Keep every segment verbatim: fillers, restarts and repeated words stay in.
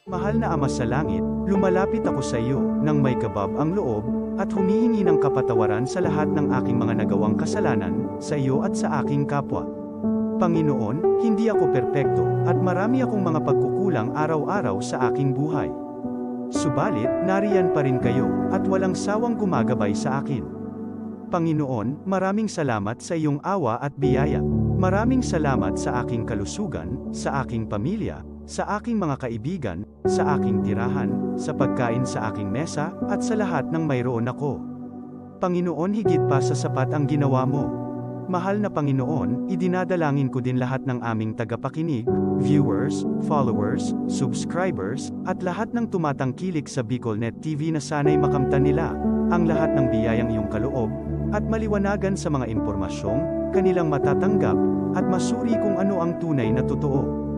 Mahal na Ama sa Langit, lumalapit ako sa iyo nang may kabab ang loob at humihingi ng kapatawaran sa lahat ng aking mga nagawang kasalanan sa iyo at sa aking kapwa. Panginoon, hindi ako perpekto at marami akong mga pagkukulang araw-araw sa aking buhay. Subalit, nariyan pa rin kayo at walang sawang gumagabay sa akin. Panginoon, maraming salamat sa iyong awa at biyaya. Maraming salamat sa aking kalusugan, sa aking pamilya, sa aking mga kaibigan, sa aking tirahan, sa pagkain sa aking mesa, at sa lahat ng mayroon ako. Panginoon, higit pa sa sapat ang ginawa mo. Mahal na Panginoon, idinadalangin ko din lahat ng aming tagapakinig, viewers, followers, subscribers, at lahat ng tumatangkilik sa BicolNet T V na sana'y makamtan nila ang lahat ng biyayang iyong kaloob, at maliwanagan sa mga impormasyong kanilang matatanggap, at masuri kung ano ang tunay na totoo.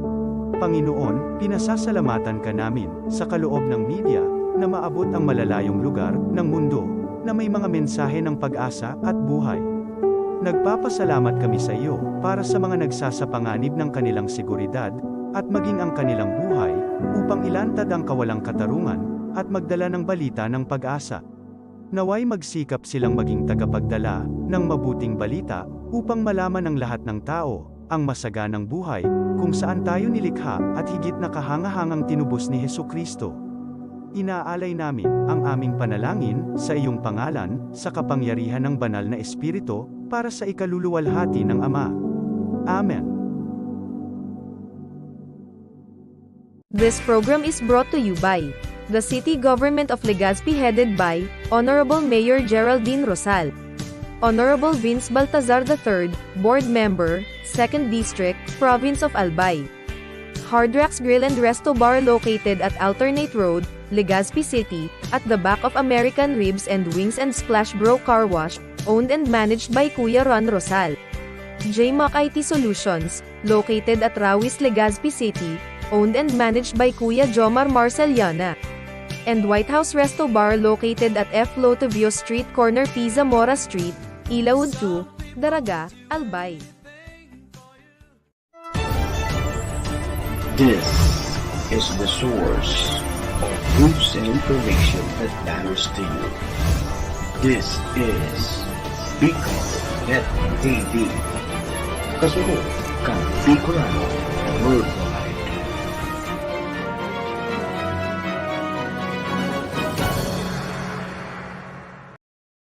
Panginoon, pinasasalamatan ka namin sa kaloob ng media na maabot ang malalayong lugar ng mundo na may mga mensahe ng pag-asa at buhay. Nagpapasalamat kami sa iyo para sa mga nagsasapanganib ng kanilang seguridad at maging ang kanilang buhay upang ilantad ang kawalang katarungan at magdala ng balita ng pag-asa. Naway magsikap silang maging tagapagdala ng mabuting balita upang malaman ng lahat ng tao ang masaganang buhay kung saan tayo nilikha at higit na kahangahangang tinubos ni Jesu-Cristo. Inaalay namin ang aming panalangin sa iyong pangalan, sa kapangyarihan ng Banal na Espiritu, para sa ikaluluwalhati ng Ama. Amen. This program is brought to you by the City Government of Legazpi, headed by Honorable Mayor Geraldine Rosal. Honorable Vince Baltazar the third, Board Member, Second District, Province of Albay. Hard Rocks Grill and Resto Bar, located at Alternate Road, Legazpi City, at the back of American Ribs and Wings and Splash Bro Car Wash, owned and managed by Kuya Ron Rosal. J Mac I T Solutions, located at Rawis, Legazpi City, owned and managed by Kuya Jomar Marceliana. And White House Resto Bar, located at F Lotovio Street, corner P Zamora Street, Ilaud two, Daraga, Albay. This is the source of news and information that matters to you. This is Bicol Net T V. Kasunod kan Bicolano Worldwide.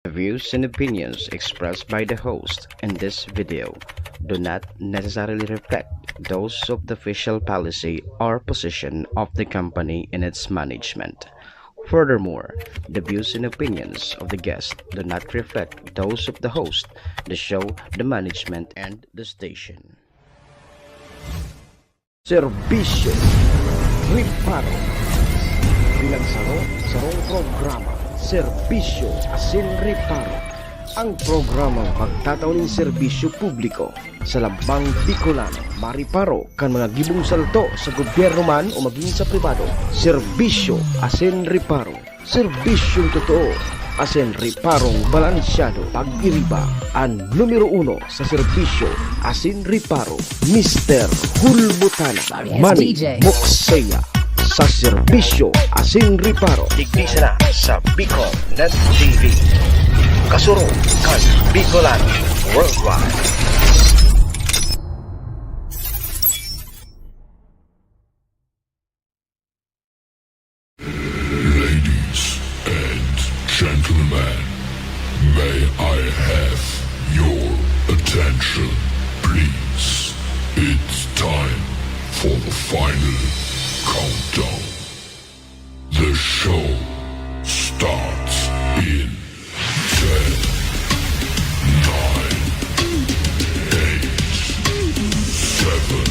The views and opinions expressed by the host in this video do not necessarily reflect those of the official policy or position of the company and its management. Furthermore, the views and opinions of the guest do not reflect those of the host, the show, the management, and the station. Serbisyo, reparo. Bilang saro, sarong programa, serbisyo asin reparo. Ang programang magtatao nin serbisyo publiko sa lambang Bicolano, mariparo kan mga gibong salto sa gobyerno man o magin sa pribado. Serbisyo asin reparo. Serbisyong totoo asin reparong balansyado. Pag-iriba, an numero uno sa serbisyo asin reparo, Mister Hulbutana. Yes, Manny D J. Moksea sa serbisyo asin reparo. Digdi sana sa Bicol Net T V. Kasurog kan Bicolano Worldwide. Ladies and gentlemen, may I have your attention, please? It's time for the final countdown. The show starts in ten, nine, eight, seven,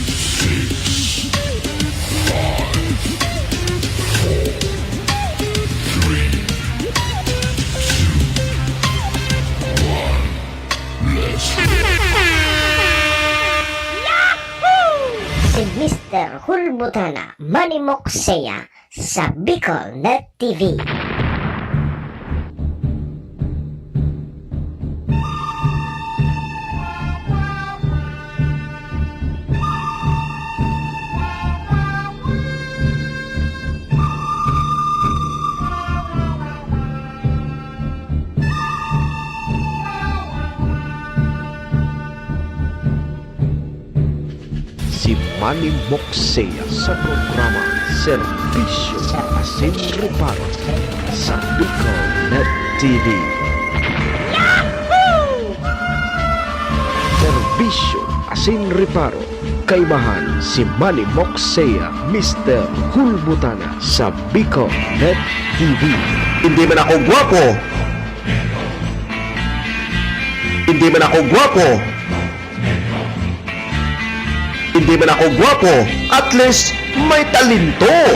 six, five, four, three, two, one. Let's go. Si Mister Hulbutana, Manny Moksea, sa Bicol Net T V. Si Manny Moksea sa programa Serbisyo asin Reparo sa Bicol Net T V. Serbisyo asin Reparo, kaibahan si Manny Moksea, Mister Hulbutana sa Bicol Net T V. Hindi man ako gwapo. Hindi man ako gwapo. Hindi man ako gwapo. At least, may talento.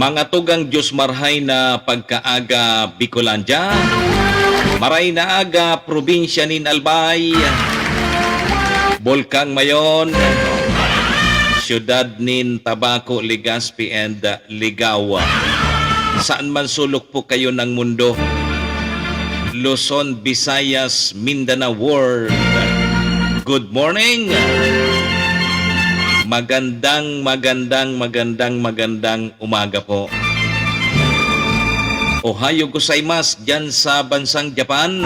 Mga tugang, Diyos marhay na pagkaaga, Bicolandia. Maray na aga, probinsya nin Albay, Bulkang Mayon, siyudad nin Tabaco, Legazpi, and Ligao. Saan man sulok po kayo ng mundo, Luzon, Visayas, Mindanao World. Good morning! Magandang, magandang, magandang, magandang umaga po. Ohayo gozaimasu diyan sa bansang Japan.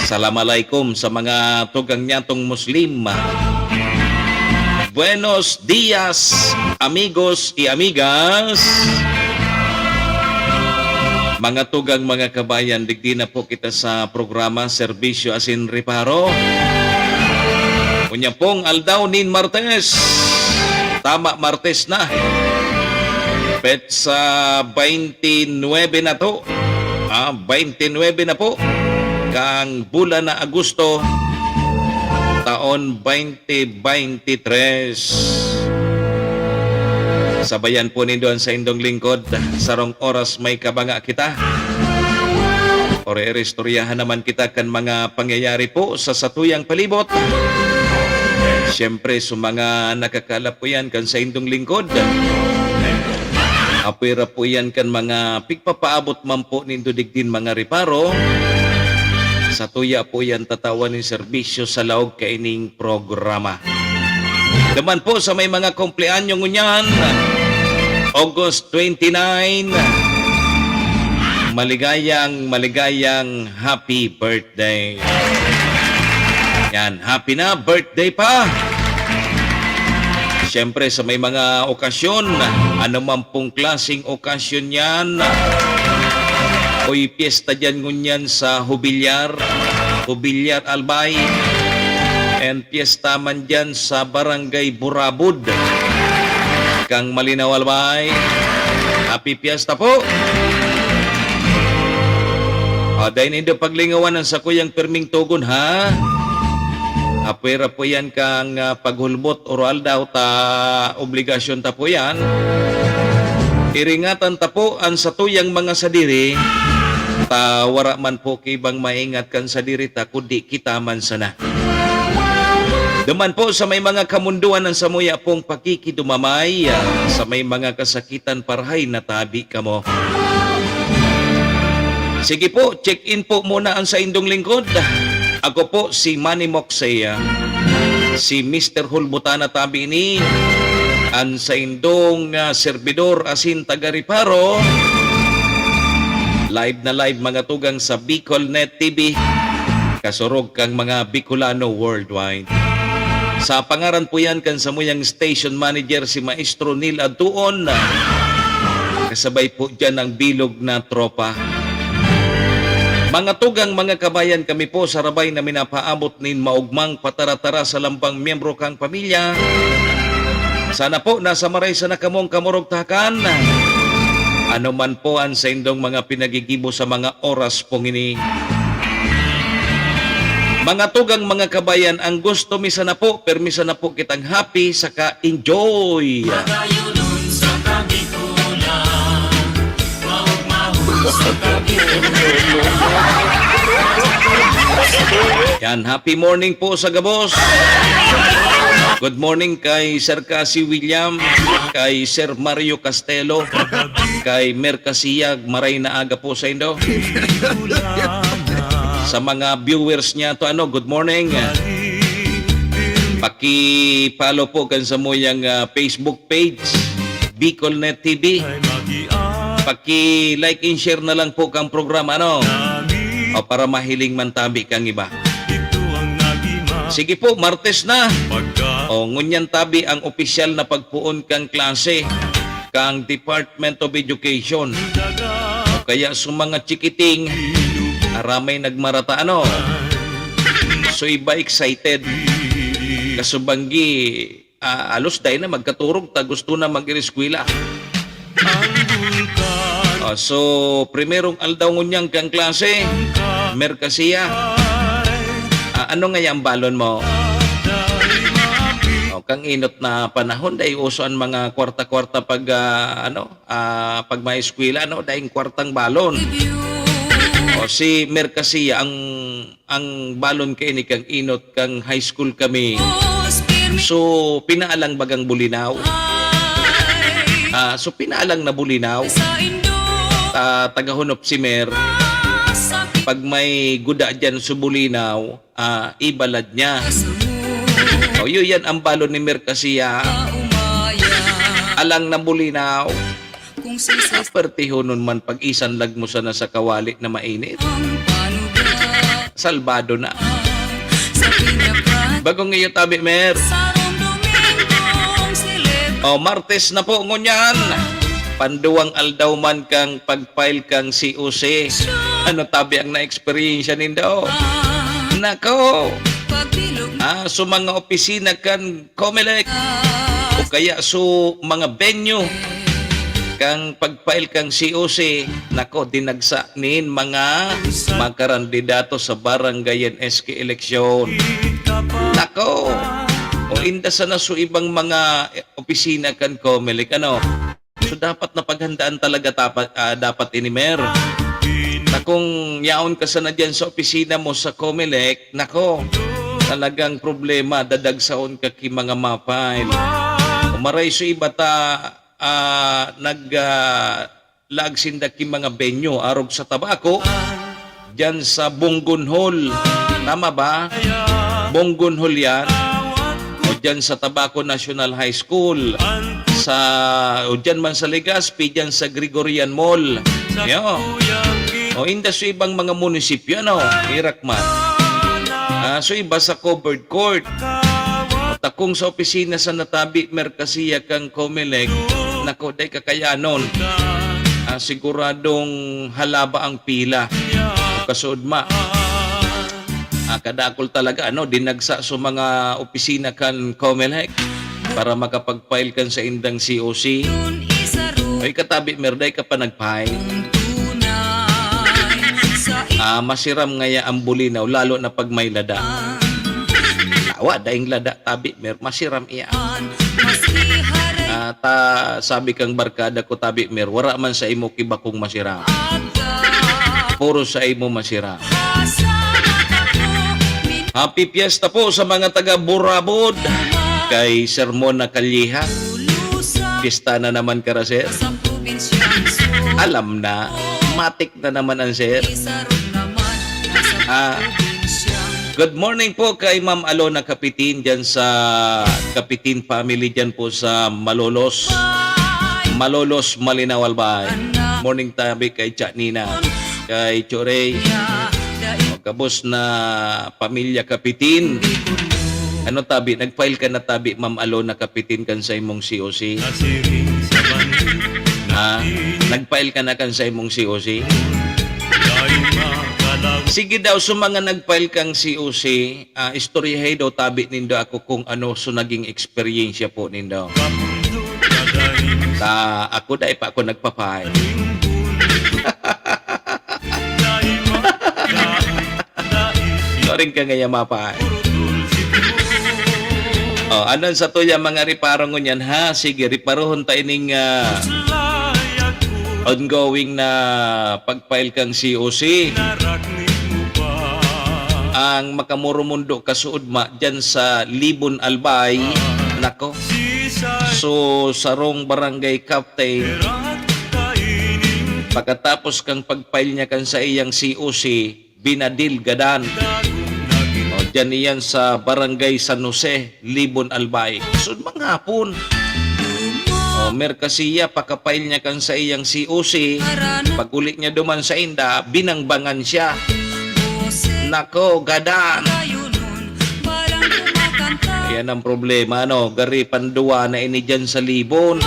Salam alaikum sa mga tugang nyatong Muslim. Buenos dias, amigos y amigas. Mga tugang, mga kabayan, digdi na po kita sa programa Serbisyo asin Reparo. Unya pong aldaw nin Martes. Tama, Martes na. Petsa twenty-nine na to. Ah, twenty-nine na po. Kang bulan na Agosto, taon twenty twenty-three. Sabayan po nindo an saindong lingkod. Sarong oras may kabanga kita. Ori-ori istoryahan naman kita kan mga pangyayari po sa satuyang palibot. Siyempre, sa mga nakakalapo yan kan saindong lingkod. Apwera po yan kan mga pigpapaabot man po nindo digdin mga reparo. Satuya po yan tatawan nin serbisyo sa laog kaining programa. Duman po sa may mga kumpleanyo ngunyan, August twenty-nine, maligayang, maligayang happy birthday. Yan, happy na birthday pa. Siyempre, sa may mga okasyon, anuman pong klaseng okasyon yan, uy, piyesta dyan ngunyan sa Jubilar, Jubilar Albay, and piyesta man dyan sa Barangay Burabod. Kang Malinaw Albay, happy fiesta po! O, dai nindo paglingawan an sakuyang pirming togon, ha? Apwera po yan kang, ah, paghulbot oro aldaw ta obligasyon ta po yan. Iringatan ta po an satuyang mga sadiri, ta wara man po ki ibang maingat kan sadiri ta, kundi kita man sana. Duman po sa may mga kamundoan an samuya pong pakikidumamay, ah, sa may mga kasakitan, parhay na tabi kamo. Sige po, check-in po muna an saindong lingkod. Ako po si Manny Moksea, si Mister Hulbutana tabi ini, an saindong, ah, serbidor asin taga-reparo. Live na live, mga tugang, sa Bicol Net T V, kasurog kang mga Bicolano worldwide. Sa pangaran po yan kan samuyang station manager, si Maestro Neil Adtuon, kasabay po dyan ang bilog na tropa. Mga tugang, mga kabayan, kami po sarabay na minapaabot nin maogmang patara-tara sa lambang miyembro kang pamilya. Sana po nasa maray sana kamong kamurugtakan. Ano man po an saindong mga pinagigibo sa mga oras pong ini. Mga tugang, mga kabayan, ang gusto mi sana po, permi sana po kitang happy saka enjoy. Yan, happy morning po sa gabos. Good morning kay Sir Cassie William, kay Sir Mario Castelo. Kay Mer Casilla, maray na aga po sa indo. Sa mga viewers niya to, ano, good morning. Paki-follow po kan samuyang, ah, Facebook page, Bicolnet T V. Paki-like and share na lang po kang programa, ano? O, para mahiling man tabi kang iba. Sige po, Martes na. O, ngunyan tabi ang opisyal na pagpoon kang klase kang Department of Education. O kaya sa mga chikiting, aramay nagmarata, ano? So, iba excited. Kasubanggi, ah, alos dai na magkaturog ta, gusto na mag-ireskwela. Ah, so, primerong aldaw ngunyan kang klase, Mer Casilla. Ah, ano ngaya ang balon mo? O, kang inot na panahon, dai uso an mga kwarta-kwarta pag, ah, ano, ah, pag may eskwela, ano, daing kwartang balon. O, si Mer Casilla, ang, ang balon kaini kang inot kang high school kami. So, pinaalang bagang bulinaw. Ah, so, pinaalang na bulinaw. Ah, tagahonop si Mer. Pag may guda dyan sa bulinaw, ah, ibalad niya. O, yun yan ang balon ni Mer Casilla. Alang na bulinaw. Pertihonon man pag isanlag mo sana sa kawali na mainit. Salbado na. Bagong iyo tabi, Mer. O, Martes na po ngunyan. Panduwang aldaw man kang pag-file kang C O C. Ano tabi ang na-eksperyensya nindo? Nako! Ah, so mga opisina kan Comelec o kaya so mga venue kang pag-file kang C O C, nako, dinagsa nin mga, mga kandidato sa barangay and S K eleksyon. Nako! O inda sana so ibang mga opisina kan Comelec, ano? So, dapat na paghandaan talaga tapat, ah, dapat ini, Mer. Na kung yaon ka sana diyan sa opisina mo sa Comelec, nako, talagang problema, dadagsaon ka ki mga ma-file. Umaray so iba ta, ah, nag, ah, laag sinda ki mga venue, arog sa Tabaco, diyan sa Bonggon Hall. Tama ba? Bonggon Hall yan. O diyan sa Tabaco National High School. Sa, o diyan man sa Legazpi, diyan sa Gregorian Mall. Yo. O inda sa ibang mga munisipyo, ano? Irak man. Ah, so iba sa covered court. Takong sa opisina sa natabi, Mer Casilla kang Comelec, nako, dai kakayanon. Ah, siguradong halaba ang pila. O kasuodma. Ah, kadakol talaga, ano, dinagsa sa mga opisina kan Comelec para makapag-file kan sa indang C O C. Oy, katabi, Mer, dai ka pa nag-file. Ah, masiram ngaya ang bulinaw, lalo na pag may lada. Awa, daing lada, tabi, Mer, masiram iya. Ah, ta, sabi kang barkada ko, tabi, Mer, wara man sa imo ki bakong masiram. Puro sa imo masiram. Happy Fiesta po sa mga taga Burabod. Kay Sermon na Kalyeha. Pista na naman ka ra, sir. Alam na. Matik na naman ang sir. Ah, good morning po kay Ma'am Alona Kapitin dyan sa Kapitin family dyan po sa Malolos. Malolos, Malinao, Albay. Morning tabi kay Cha Nina, kay Chorey. O, gabos na pamilya Kapitin. Ano tabi, nag-file ka na tabi, Ma'am Alona Kapitin, kan sa imong C O C? Ha? Nag-file ka na kan sa imong C O C? Sige daw, so mga nag-file kang C O C, ah, istoryahay daw tabi nindo ako kung ano so naging eksperyensya po nindo. Ta, ako dai pa ako nagpa-file. Sorry ka ngaya, mapa. Oh, anon sa tuya mga reparo ngunyan, ha? Sige, reparohon ta ining, ah, ongoing na pag-file kang C O C. Ang makamurumundo kasuodma dyan sa Libon, Albay. Nako. So, sarong barangay captain, Pagkatapos kang pag-file niya kan saiyang C O C, binadil gadan. O, dyan iyan sa Barangay San Jose, Libon, Albay. Sud manghapon. O, merkasiya, pagka-file niya kan saiyang C O C, pag-uli niya duman sa inda, binangbangan siya. Nako, gadan. Yan ang problema, ano? Gari panduwa na ini dyan sa Libon.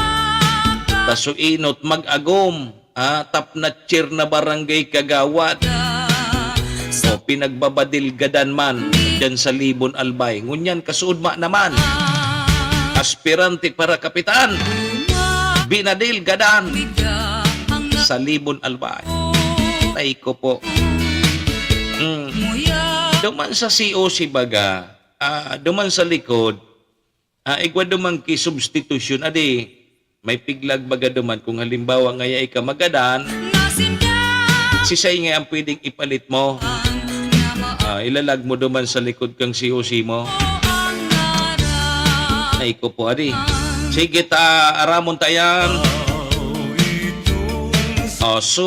Taso inot mag-agom. Ah, tapnatcher na barangay kagawad. O, pinagbabadilgadan man dyan sa Libon, Albay. Ngunyan, kasuodma naman. Aspirante para kapitan. Binadilgadan sa Libon, Albay. Ay ko po. Mm. Duman sa C O C baga, ah, duman sa likod, ah, igwa duman ki substitution, adi, may piglag baga duman kung halimbawa ngaya ika magadan, sisay nga ang pwedeng ipalit mo? Ah, ilalag mo duman sa likod kang C O C mo. Ay ko po, adi. Sige ta, aramon ta yan. Oh, so,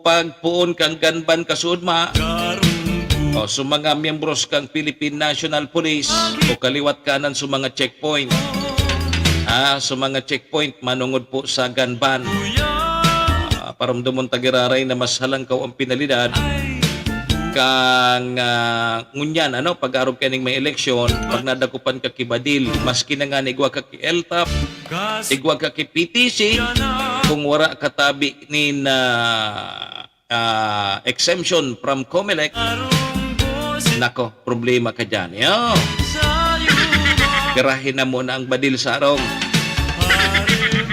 pagpoon kang ganban kasuodma, oh, so mga miyembros kang Philippine National Police o kaliwat kanan sa mga checkpoint. Ah, sa mga checkpoint, manungod po sa ganban. Ah, paramdomon ta giraray na mas halangkaw ang penalidad kang, ah, ngunyan, ano, pag-arog kaning may eleksyon, pag nadakupan ka ki badil, maski na nga igwa ka ki L top, igwa ka ki P T C, kung wara ka tabi nin, ah, ah, exemption from Comelec, nako, problema ka dyan. Yo! Garahin na muna ang badil sa arog.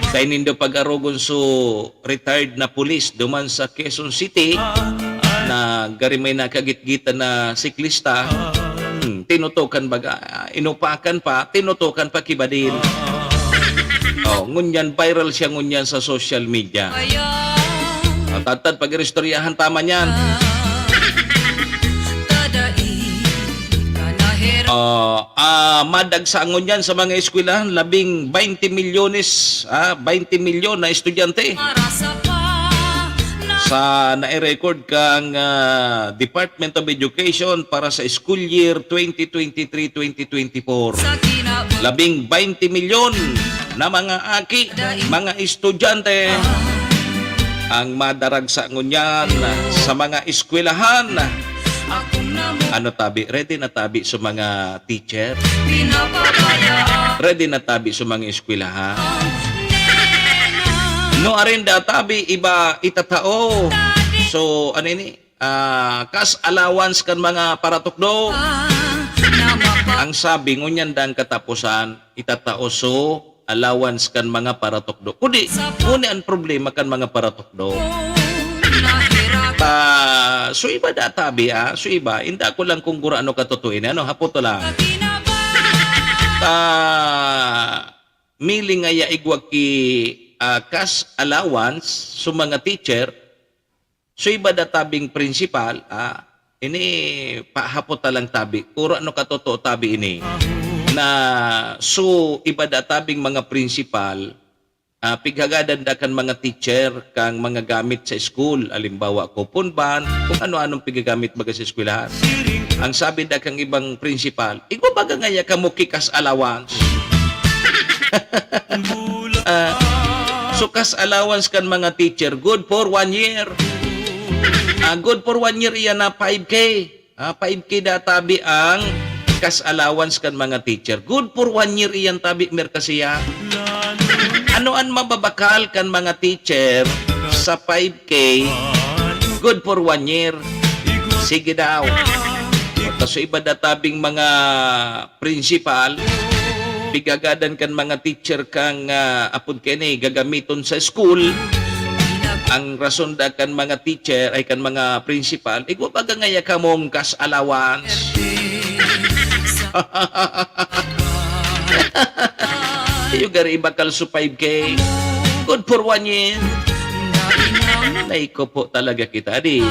Dai nindo pag-arogon so retired na pulis duman sa Quezon City na gari may nakagitgitan na siklista. Hmm, tinutukan baga, inupakan pa, tinutukan pa ki badil. Oh, ngunyan, viral siya ngunyan sa social media. At, at, at pag-iristoryahan tama niyan. Oh, ah, madagsa ngunyan sa mga eskwelahan, labing baynte milyones, ah, baynte milyon na estudyante. Sa nai-record kang, ah, Department of Education para sa school year twenty twenty-three, twenty twenty-four. Labing baynte milyon na mga aki, mga estudyante ang madaragsa ngunyan sa mga eskwelahan. Ano tabi? Ready na tabi sa mga teacher? Ready na tabi sa mga eskwelahan? No, arinda tabi, iba itatao. So, ano ini? Ah, cash allowance kan mga paratukdo. Ang sabi, ngunyan dang katapusan, itatao so allowance kan mga paratukdo. Kundi, ngunyan ang problema kan mga paratukdo. Ta, so iba da tabi, ah, so iba, inda ko lang kung gurano katutuin, ano, hapoto lang. Ta, miling ngaya igwa ki, ah, cash allowance so mga teacher, so iba da tabing principal, ah, ini pahapot ta lang tabi, kuro ano katotoo tabi ini, na so iba da tabing mga principal, ah, pighagadan da kan mga teacher kang mga gamit sa school, alimbawa, coupon ban, kung ano-anong pigagamit baga sa eskwelahan. Ang sabi da kang ibang principal, "Igwa baga ngaya kamo ki cash allowance?" Ah, so cash allowance kan mga teacher, good for one year. Ah, good for one year iyan na five K. Ah, five K da tabi ang cash allowance kan mga teacher. Good for one year iyan tabi, merkasiya. Ano an mababakal kan mga teacher sa five K? Good for one year. Sige daw. Ta so iba da tabing mga principal, pighagadan kan mga teacher kang, ah, apod kaini gagamiton sa school. Ang rason da kan mga teacher ay kan mga principal, "Igwa baga ngaya kamong cash allowance?" Iyo gari ibakal so five K. Good for one year. Naiko po talaga kita, di.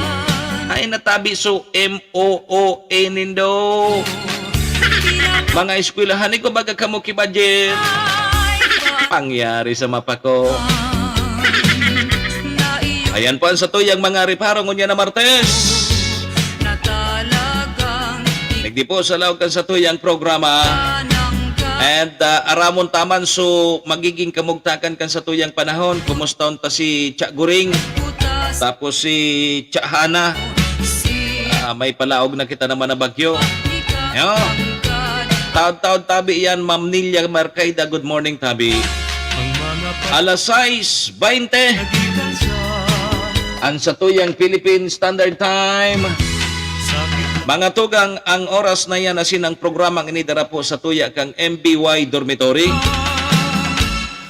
Ay, natabi so M O O A nindo. Mga eskwelahan, igwa baga kamo ki budget? Pangyari sa mapa ko. Ayan po ang satuyang mga reparo ngunyan na Martes. Na talagang Nagdi po sa laog kan satuyang programa. Tanang ka And ah, aramon taman so magiging kamugtakan kan satuyang panahon. Kumusta unta si Cha Guring? Tapos si Cha Hana? Ah, may palaog na kita naman na bagyo. Yo. Taon-taon tabi yan, Ma'am Nilia Marcaida. Good morning, tabi. Alas sais baynte. Ang satuyang Philippine Standard Time. Mga tugang, ang oras na yan asin ang programang ini dara po sa tuya kang M B Y Dormitory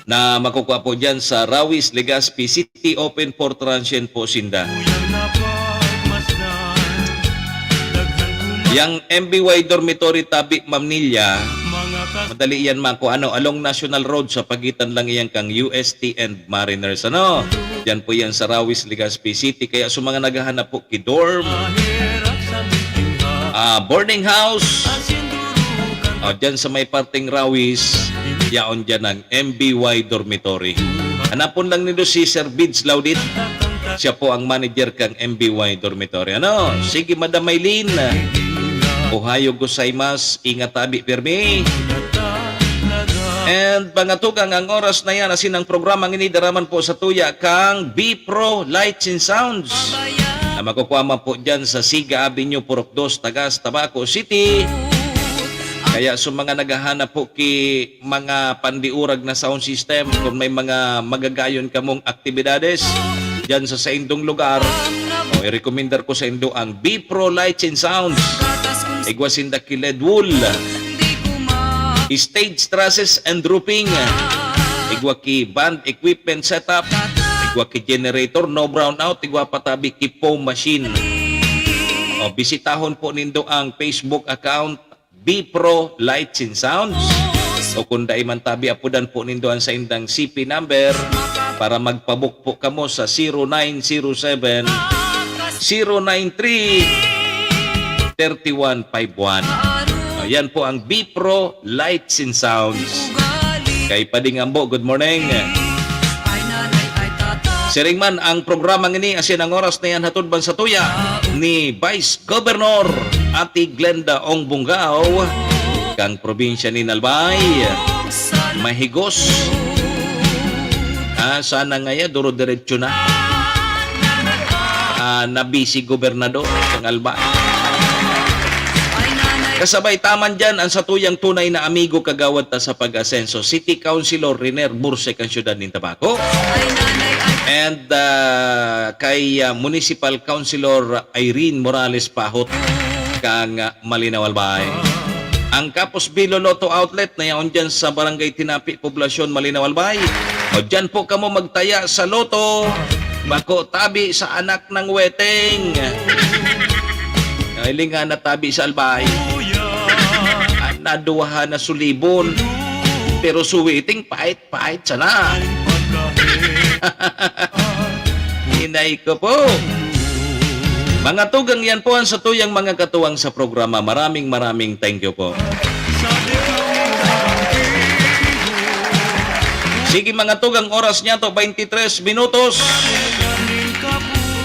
na makukuha po dyan sa Rawis, Legazpi City. Open for transient po sinda. Yang M B Y Dormitory tabi, Ma'am Nilia, madali yan, ma-, kung ano, along National Road sa pagitan lang yan kang U S T and Mariners, ano? Diyan po yan sa Rawis, Legazpi City. Kaya sa mga naghahanap po ki dorm, ah, boarding house, ah, diyan sa may parteng Rawis, yaon diyan ang M B Y Dormitory. Hanapon lang nindo si Sir Bids Laudit. Siya po ang manager kang M B Y Dormitory. Ano? Sige, Madam Maylene. Ohayo gozaimasu. Ingat tabi, pirmi. And mga tugang, ang oras na yan, asin ang programang ini, dara man po sa tuya kang B Pro Lights and Sounds na makukuha man po dyan sa Siga Avenue, Purok Dos, Tagas, Tabaco City. Kaya sa mga naghahanap po ki mga pandiurag na sound system, kung may mga magagayon kamong aktibidades dyan sa saindong lugar, o, irekomendar ko saindo ang B Pro Lights and Sounds. Igwa sinda ki L E D wall, stage trusses and roofing, igwa ki band equipment setup, igwa ki generator, no brownout, igwa pa tabi ki foam machine. O, bisitahon po nindo ang Facebook account, B Pro Lights and Sounds. O kung dai man tabi, apodan po nindo ang saindang C P number para magpabook po kamo sa zero nine zero seven, zero nine three, thirty one five one. Ayan po ang B Pro Lights and Sounds. Kay Pading Ambo, good morning. Siring man ang programang ini, asin ang oras na yan hatod man sa tuya ni Vice Governor Ate Glenda Ong Bungao, kang probinsya ni Albay. Mahigos. Ah, sana ngaya, duro-diretso na. Ah, nabisi gobernador kang Albay. Kasabay taman dyan ang satuyang tunay na amigo, kagawad ta sa pag-asenso, City Councilor Riner Burse, kang siyudad nin Tabaco. And ah, kay ah, Municipal Councilor Irene Morales Pahot, kang ah, Malinaw, Albay. Ang Kapos Bilo Lotto Outlet na yaon dyan sa Barangay Tinapi, Poblacion, Malinaw, Albay. O dyan po kamo magtaya sa Lotto. Bako tabi sa anak ng Weteng. Ay, linga na tabi sa Albay. Ang naduwahan na sulibon. Pero suwiting pait-pait sana. Inay ko po. Mga tugang, yan po ang satuyang mga katuwang sa programa. Maraming, maraming thank you po. Sige, mga tugang, oras niya to, twenty-three minutos.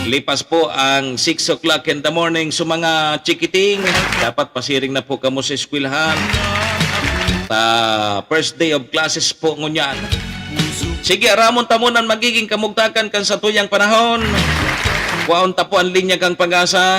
Lipas po ang six o'clock in the morning. So, mga chikiting, dapat pasiring na po kamo sa eskwelahan. Ta, first day of classes po ngunyan. Sige, aramon ta muna an magiging kamugtakan kan satuyang panahon. Kuhaon ta po an linya kan Pag-asa.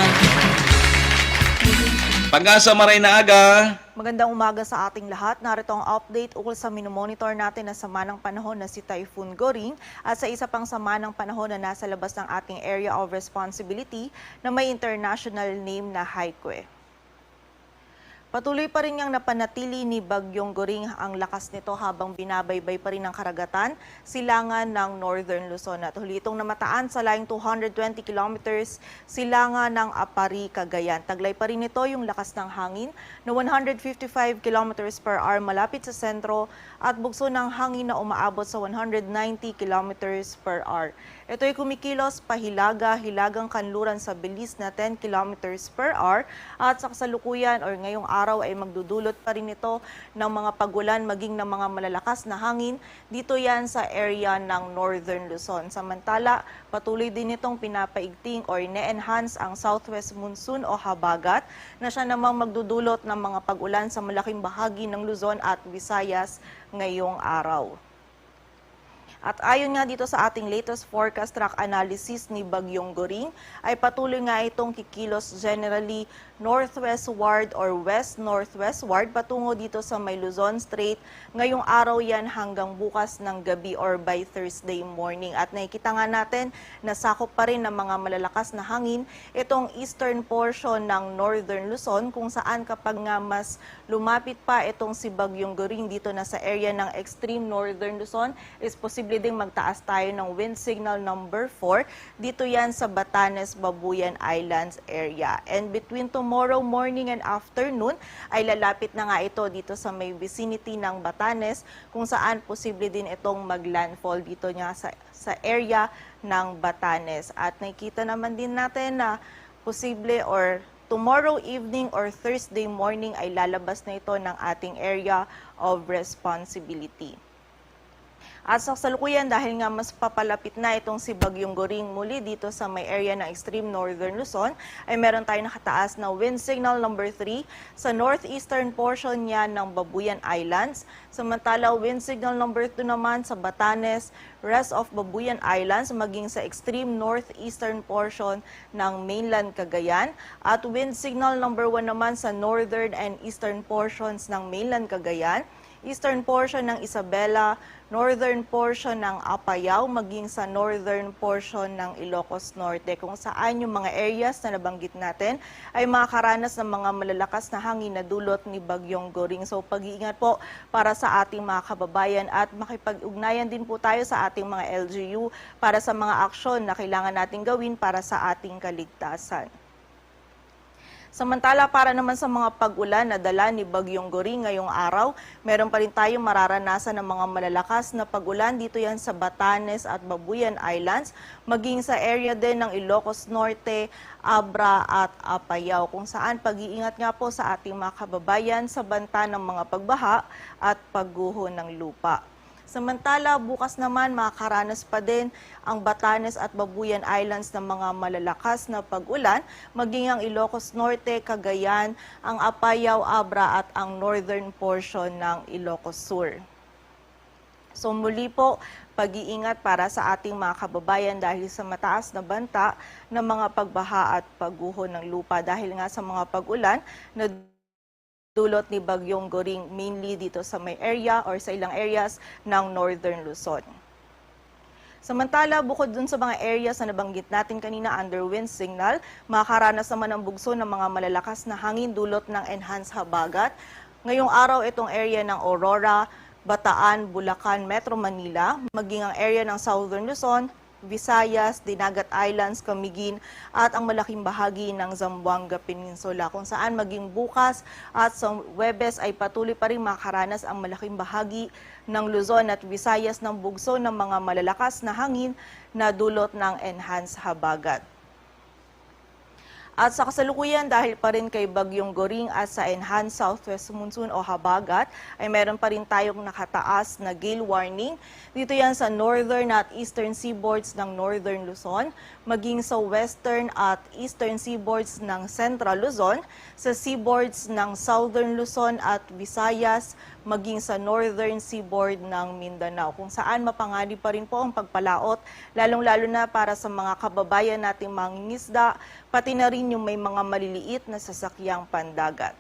Pag-asa, maray na aga. Magandang umaga sa ating lahat. Narito ang update ukol sa minomonitor natin na sama ng panahon na si Typhoon Goring at sa isa pang sama ng panahon na nasa labas ng ating area of responsibility na may international name na Haikue. Patuloy pa rin niyang napanatili ni Bagyong Goring ang lakas nito habang binabaybay pa rin ng karagatan, silangan ng Northern Luzon at huli itong namataan sa layong two hundred twenty kilometers silangan ng Aparri, Cagayan. Taglay pa rin nito yung lakas ng hangin na one hundred fifty-five kilometers per hour malapit sa sentro at bugso ng hangin na umaabot sa one hundred ninety kilometers per hour. Ito'y kumikilos pahilaga-hilagang kanluran sa bilis na ten kilometers per hour at sa kasalukuyan or ngayong araw ay magdudulot pa rin ito ng mga pag-ulan maging ng mga malalakas na hangin dito yan sa area ng Northern Luzon. Samantala, patuloy din itong pinapaigting or ine-enhance ang southwest monsoon o habagat na siya namang magdudulot ng mga pag-ulan sa malaking bahagi ng Luzon at Visayas ngayong araw. At ayon nga dito sa ating latest forecast track analysis ni Bagyong Goring, ay patuloy nga itong kikilos generally northwestward or west-northwestward patungo dito sa may Luzon Strait ngayong araw yan hanggang bukas ng gabi or by Thursday morning. At nakikita nga natin na sakop pa rin ng mga malalakas na hangin itong eastern portion ng Northern Luzon, kung saan kapag nga mas lumapit pa itong si Bagyong Goring dito na sa area ng extreme northern Luzon, is posible ding magtaas tayo ng wind signal number four dito yan sa Batanes, Babuyan Islands area. And between tomorrow morning and afternoon ay lalapit na nga ito dito sa may vicinity ng Batanes, kung saan posible din itong maglandfall dito nga sa, sa area ng Batanes. At nakikita naman din natin na posible or tomorrow evening or Thursday morning ay lalabas na ito ng ating area of responsibility. At sa kasalukuyan, dahil nga mas papalapit na itong si Bagyong Goring muli dito sa may area ng extreme northern Luzon, ay meron tayong nakataas na wind signal number three sa northeastern portion niya ng Babuyan Islands. Samantala, wind signal number two naman sa Batanes, rest of Babuyan Islands, maging sa extreme northeastern portion ng mainland Cagayan, at wind signal number one naman sa northern and eastern portions ng mainland Cagayan, eastern portion ng Isabela, northern portion ng Apayao, maging sa northern portion ng Ilocos Norte, kung saan yung mga areas na nabanggit natin ay makakaranas ng mga malalakas na hangin na dulot ni Bagyong Goring. So, pag-iingat po para sa ating mga kababayan at makipag-ugnayan din po tayo sa ating mga L G U para sa mga aksyon na kailangan nating gawin para sa ating kaligtasan. Samantala, para naman sa mga pag-ulan na dala ni Bagyong Goring ngayong araw, meron pa rin tayong mararanasan ng mga malalakas na pag-ulan dito yan sa Batanes at Babuyan Islands, maging sa area din ng Ilocos Norte, Abra at Apayao, kung saan pag-iingat nga po sa ating mga kababayan sa banta ng mga pagbaha at pagguho ng lupa. Samantala, bukas naman makakaranas pa din ang Batanes at Babuyan Islands ng mga malalakas na pag-ulan, maging ang Ilocos Norte, Cagayan, ang Apayao, Abra at ang northern portion ng Ilocos Sur. So muli po, pag-iingat para sa ating mga kababayan dahil sa mataas na banta ng mga pagbaha at pagguho ng lupa dahil nga sa mga pag-ulan na dulot ni Bagyong Goring, mainly dito sa may area or sa ilang areas ng Northern Luzon. Samantala, bukod dun sa mga areas na nabanggit natin kanina under wind signal, makakaranas naman ang bugso ng mga malalakas na hangin dulot ng enhanced habagat. Ngayong araw, itong area ng Aurora, Bataan, Bulacan, Metro Manila, maging ang area ng Southern Luzon, Visayas, Dinagat Islands, Camiguin, at ang malaking bahagi ng Zamboanga Peninsula, kung saan maging bukas at sa Huwebes ay patuloy pa rin makakaranas ang malaking bahagi ng Luzon at Visayas ng bugso ng mga malalakas na hangin na dulot ng enhanced habagat. At sa kasalukuyan, dahil pa rin kay Bagyong Goring at sa enhanced southwest monsoon o habagat, ay meron pa rin tayong nakataas na gale warning. Dito yan sa northern at eastern seaboards ng Northern Luzon, maging sa western at eastern seaboards ng Central Luzon, sa seaboards ng Southern Luzon at Visayas, maging sa northern seaboard ng Mindanao, kung saan mapanganib pa rin po ang pagpalaot, lalong-lalo na para sa mga kababayan nating mangingisda, pati na rin yung may mga maliliit na sasakyang pandagat.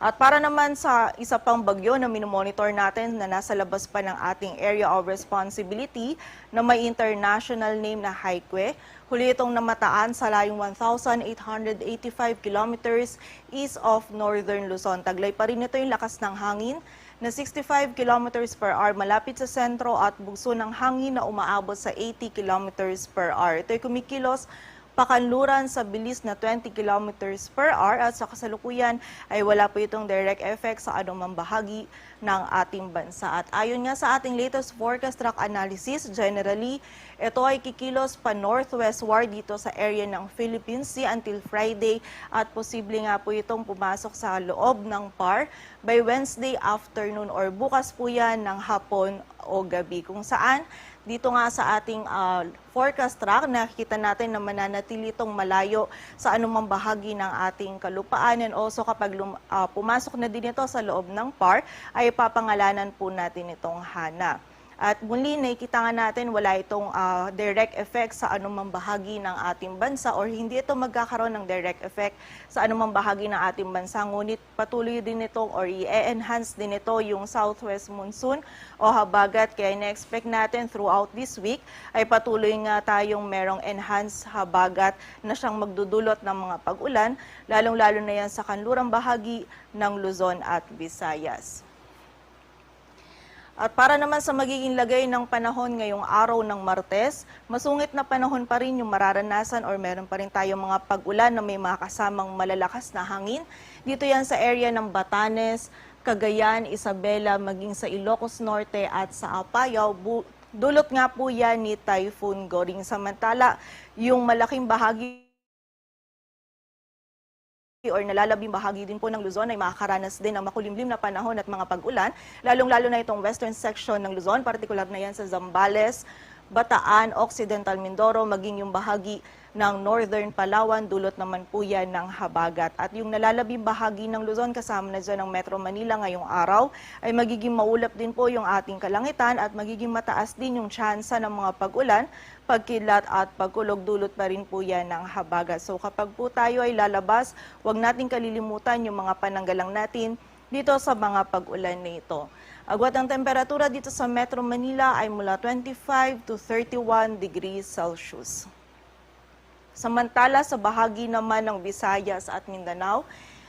At para naman sa isa pang bagyo na minomonitor natin na nasa labas pa ng ating area of responsibility na may international name na Haikwe, huli itong namataan sa layong one thousand eight hundred eighty-five kilometers east of Northern Luzon. Taglay pa rin ito yung lakas ng hangin na sixty-five kilometers per hour malapit sa sentro at bugso ng hangin na umaabot sa eighty kilometers per hour. Ito'y kumikilos pakanluran sa bilis na twenty kilometers per hour at sa kasalukuyan ay wala po itong direct effect sa anumang bahagi ng ating bansa. At ayon nga sa ating latest forecast track analysis, generally, ito ay kikilos pa northwestward dito sa area ng Philippine Sea until Friday at posible nga po itong pumasok sa loob ng par by Wednesday afternoon or bukas po yan ng hapon o gabi, kung saan dito nga sa ating, ah, forecast track, nakikita natin na mananatili itong malayo sa anumang bahagi ng ating kalupaan. And also, kapag lum-, ah, pumasok na din ito sa loob ng par, ay papangalanan po natin itong Hana. At muli, nakikita nga natin, wala itong, ah, direct effect sa anumang bahagi ng ating bansa, or hindi ito magkakaroon ng direct effect sa anumang bahagi ng ating bansa. Ngunit patuloy din itong, or i-enhance din ito, yung southwest monsoon o habagat. Kaya ina-expect natin throughout this week ay patuloy nga tayong merong enhanced habagat na siyang magdudulot ng mga pag-ulan, lalong-lalo na yan sa kanlurang bahagi ng Luzon at Visayas. At para naman sa magiging lagay ng panahon ngayong araw ng Martes, masungit na panahon pa rin yung mararanasan or meron pa rin tayong mga pag-ulan na may mga kasamang malalakas na hangin. Dito yan sa area ng Batanes, Cagayan, Isabela, maging sa Ilocos Norte at sa Apayao. Bu-, dulot nga po yan ni Typhoon Goring. Samantala, yung malaking bahagi or nalalabing bahagi din po ng Luzon ay makakaranas din ng makulimlim na panahon at mga pag-ulan, lalong-lalo na itong western section ng Luzon, partikular na yan sa Zambales, Bataan, Occidental Mindoro, maging yung bahagi ng Northern Palawan, dulot naman po yan ng habagat. At yung nalalabing bahagi ng Luzon, kasama na dyan ang Metro Manila ngayong araw, ay magiging maulap din po yung ating kalangitan at magiging mataas din yung tsansa ng mga pag-ulan, pagkidlat at pagkulog, dulot pa rin po yan ng habagat. So kapag po tayo ay lalabas, huwag nating kalilimutan yung mga pananggalang natin dito sa mga pag-ulan na ito. Agwat ang temperatura dito sa Metro Manila ay mula twenty-five to thirty-one degrees Celsius. Samantala, sa bahagi naman ng Visayas at Mindanao,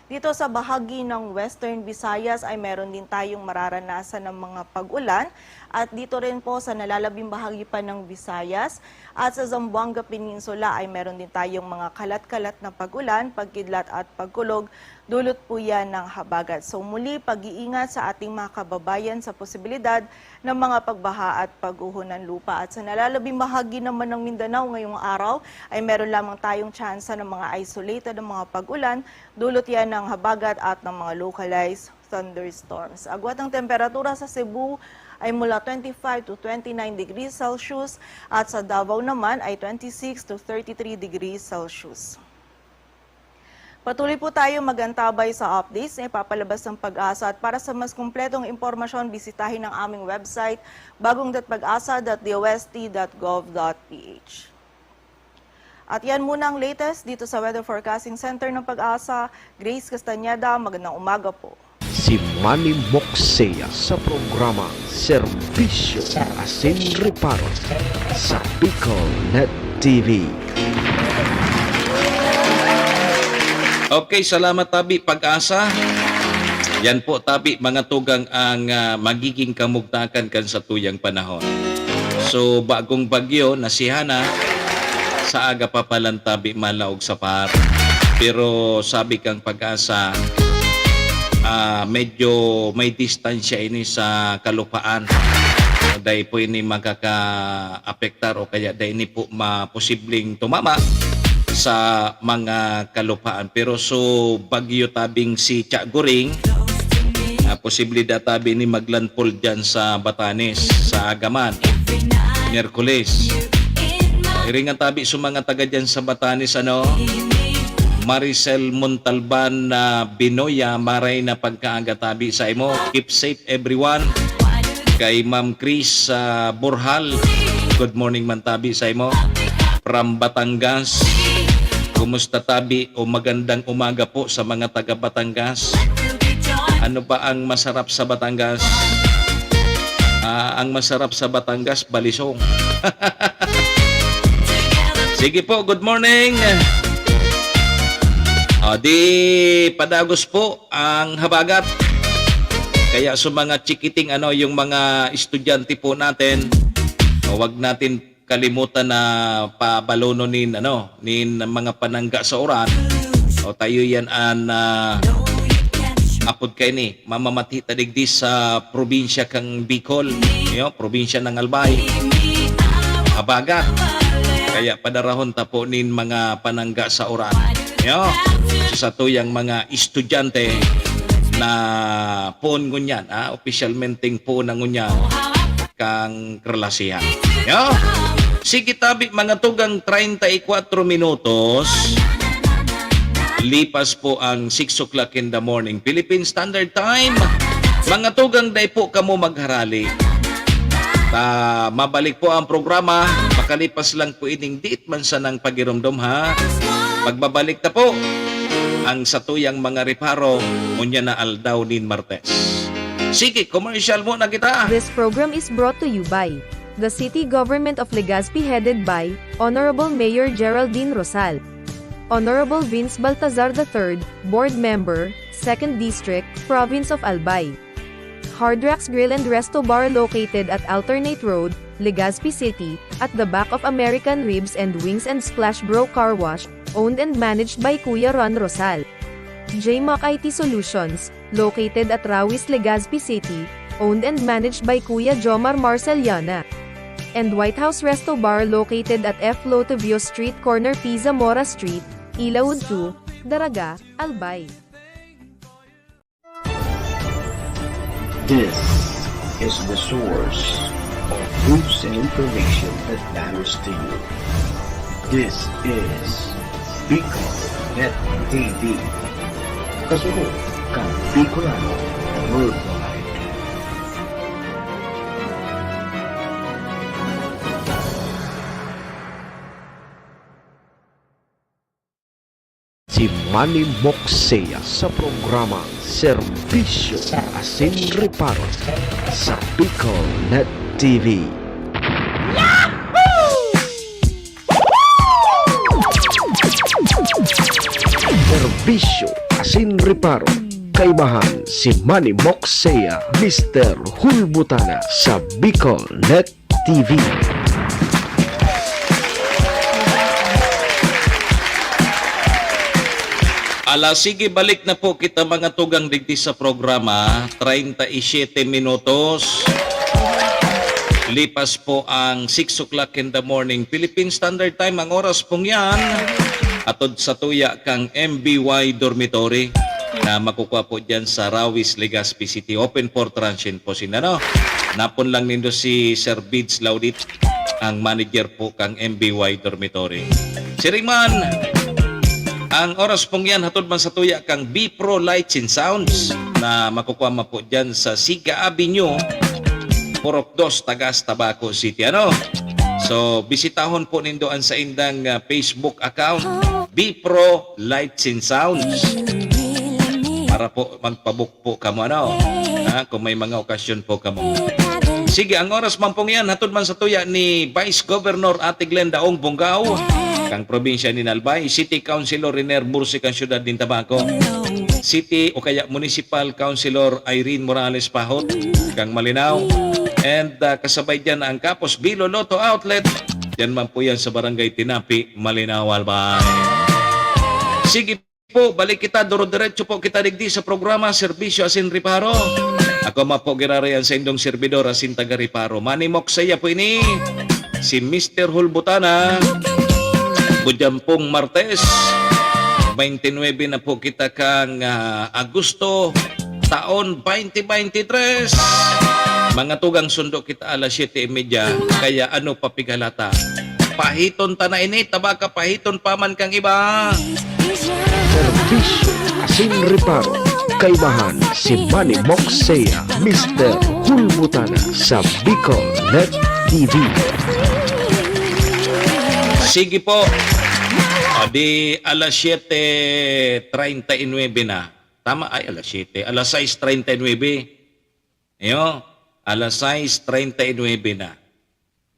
dito sa bahagi ng Western Visayas ay meron din tayong mararanasan ng mga pag-ulan, at dito rin po sa nalalabing bahagi pa ng Visayas at sa Zamboanga Peninsula ay meron din tayong mga kalat-kalat na pag-ulan, pagkidlat at pagkulog, dulot po yan ng habagat. So muli, pag-iingat sa ating mga kababayan sa posibilidad ng mga pagbaha at pagguho ng lupa. At sa nalalabing bahagi naman ng Mindanao ngayong araw, ay meron lamang tayong tsansa ng mga isolated na mga pag-ulan, dulot yan ng habagat at ng mga localized thunderstorms. Agwat ang temperatura sa Cebu ay mula twenty-five to twenty-nine degrees Celsius at sa Davao naman ay twenty-six to thirty-three degrees Celsius. Patuloy po tayo mag-antabay sa updates na ipapalabas ng PAGASA, at para sa mas kumpletong impormasyon, bisitahin ang aming website, bagong dot pagasa dot D O S T dot gov dot P H. At yan muna ang latest dito sa Weather Forecasting Center ng PAGASA. Grace Castañeda, magandang umaga po. Si Manny Moxea sa programa Serbisyo asin Reparo sa Bicol Net T V. Okay, salamat tabi, PAGASA. Yan po tabi, mga tugang, ang, ah, magiging kamugtakan kan satuyang panahon. So, bagong bagyo na si Hana, sa aga pa palan tabi malaog sa par. Pero sabi kang PAGASA, ah, medyo may distansya ini sa kalupaan. Dai po ini makakaapektar o kaya dai ini po maposibleng tumama sa mga kalupaan. Pero so bagyo tabing si Cha Goring, ah, posible da tabi ni maglandfall dyan sa Batanes, sa Agaman, Miyerkules. Iringan tabi sa mga taga dyan sa Batanes, ano? Maricel Montalban na Binoya, maray na pagkaaga tabi sa imo. Keep safe, everyone. Kay Ma'am Chris, ah, Borjal, good morning man tabi sa imo. From Batangas, kumusta tabi o magandang umaga po sa mga taga Batangas? Ano ba ang masarap sa Batangas? Ah, ang masarap sa Batangas, balisong. Sige po, good morning. O, di padagos po ang habagat. Kaya sa mga chikiting, ano, yung mga estudyante po natin, o, wag natin kalimutan na pabalonon nin, ano, nin mga panangga sa uran. O, tayo yan an, ah, apod kaini, mamamati ta digdi sa probinsya kan Bicol, yo, probinsya ng Albay, Habagat. Kaya padarahon ta po nin mga panangga sa uran, yo. So, sa tuyang mga estudyante na poon ngunyan, ah, opisyalmenteng poon na ngunyan, kang kalasihan. Yo! Sige tabi, mga tugang treinta y cuatro minutos. Lipas po ang six o'clock in the morning, Philippine Standard Time. Mga tugang, dai po kamo magharali. Ta, mabalik po ang programa. Makalipas lang po ining diit man sanang pagiromdom, ha. Pagbabalik ta po ang satuyang mga reparo, unya na aldaw nin Martes. Sige, commercial muna kita. This program is brought to you by the City Government of Legazpi, headed by Honorable Mayor Geraldine Rosal. Honorable Vince Baltazar the third, Board Member, Second District, Province of Albay. Hard Rocks Grill and Resto Bar, located at Alternate Road, Legazpi City, at the back of American Ribs and Wings and Splash Bro Car Wash, owned and managed by Kuya Ron Rosal. J Mac I T Solutions, located at Rawis, Legazpi City, owned and managed by Kuya Jomar Marceliana. And White House Resto Bar, located at F Lotovio Street, corner P Zamora Street, Ilaud two, Daraga, Albay. This is the source of news and information that matters to you. This is Bicol Net T V. Kasunod kan Bicolano Worldwide. Si Manny Moksea sa programa Serbisyo asin Reparo sa Bicol Net T V. Serbisyo asin Reparo, kaibahan si Manny Moksea, Mister Hulbutana sa Bicol Net T V. Ala, sige, balik na po kita, mga tugang, digdi sa programa. Treinta y siete minutos. Lipas po ang six o'clock in the morning, Philippine Standard Time. Ang oras pong yan, atod sa tuya kang M B Y Dormitory na makukuha po dyan sa Rawis, Legazpi City. Open for transient po sila, no? Napon lang nindo si Sir Bids Laudit, ang manager po kang M B Y Dormitory. Siring man, ang oras pong yan, hatod man sa tuya kang B Pro Lights and Sounds na makukuha man po dyan sa Siga Avenue, Purok dos, Tagas, Tabaco City. Ano? So, bisitahon po nindo ang saindang, ah, Facebook account, B Pro Lights and Sounds. Para po magpabook po kamo, ano? Ha, kung may mga okasyon po kamo. Sige, ang oras man pong yan, hatod man sa tuya ni Vice Governor Ate Glenda Ong Bongao, kang probinsya ni Albay, City Councilor Riner Bursi, kang siyudad nin Tabaco, City o kaya Municipal Councilor Irene Morales Pahot, kang Malinao, and, ah, kasabay dyan ang Kapos Bilo Lotto Outlet, dyan man po yan sa Barangay Tinapi, Malinao, Albay. Sige po, balik kita, duro-diretso po kita digdi sa programa, Serbisyo asin Reparo. Ako man po giraray an saindong serbidor asin taga-reparo, Manny Moksea po ini, si Mister Hulbutana. Budyang pong Martes, twenty-nine na po kita kang, ah, Agosto, taon twenty twenty-three. Mga tugang, sundo kita alas siyete y media, kaya ano pa pigalata? Pahiton ta na ini, ta baka pahiton pa man kang iba. Serbisyo asin reparo, kaibahan si Manny Moksea, Mister Hulbutana sa Bicol Net T V. Sige po. O di, alas siyete treinta y nuebe na. Tama, ay, alas siyete. Alas sais treinta y nuebe. Iyo, alas sais treinta y nuebe na.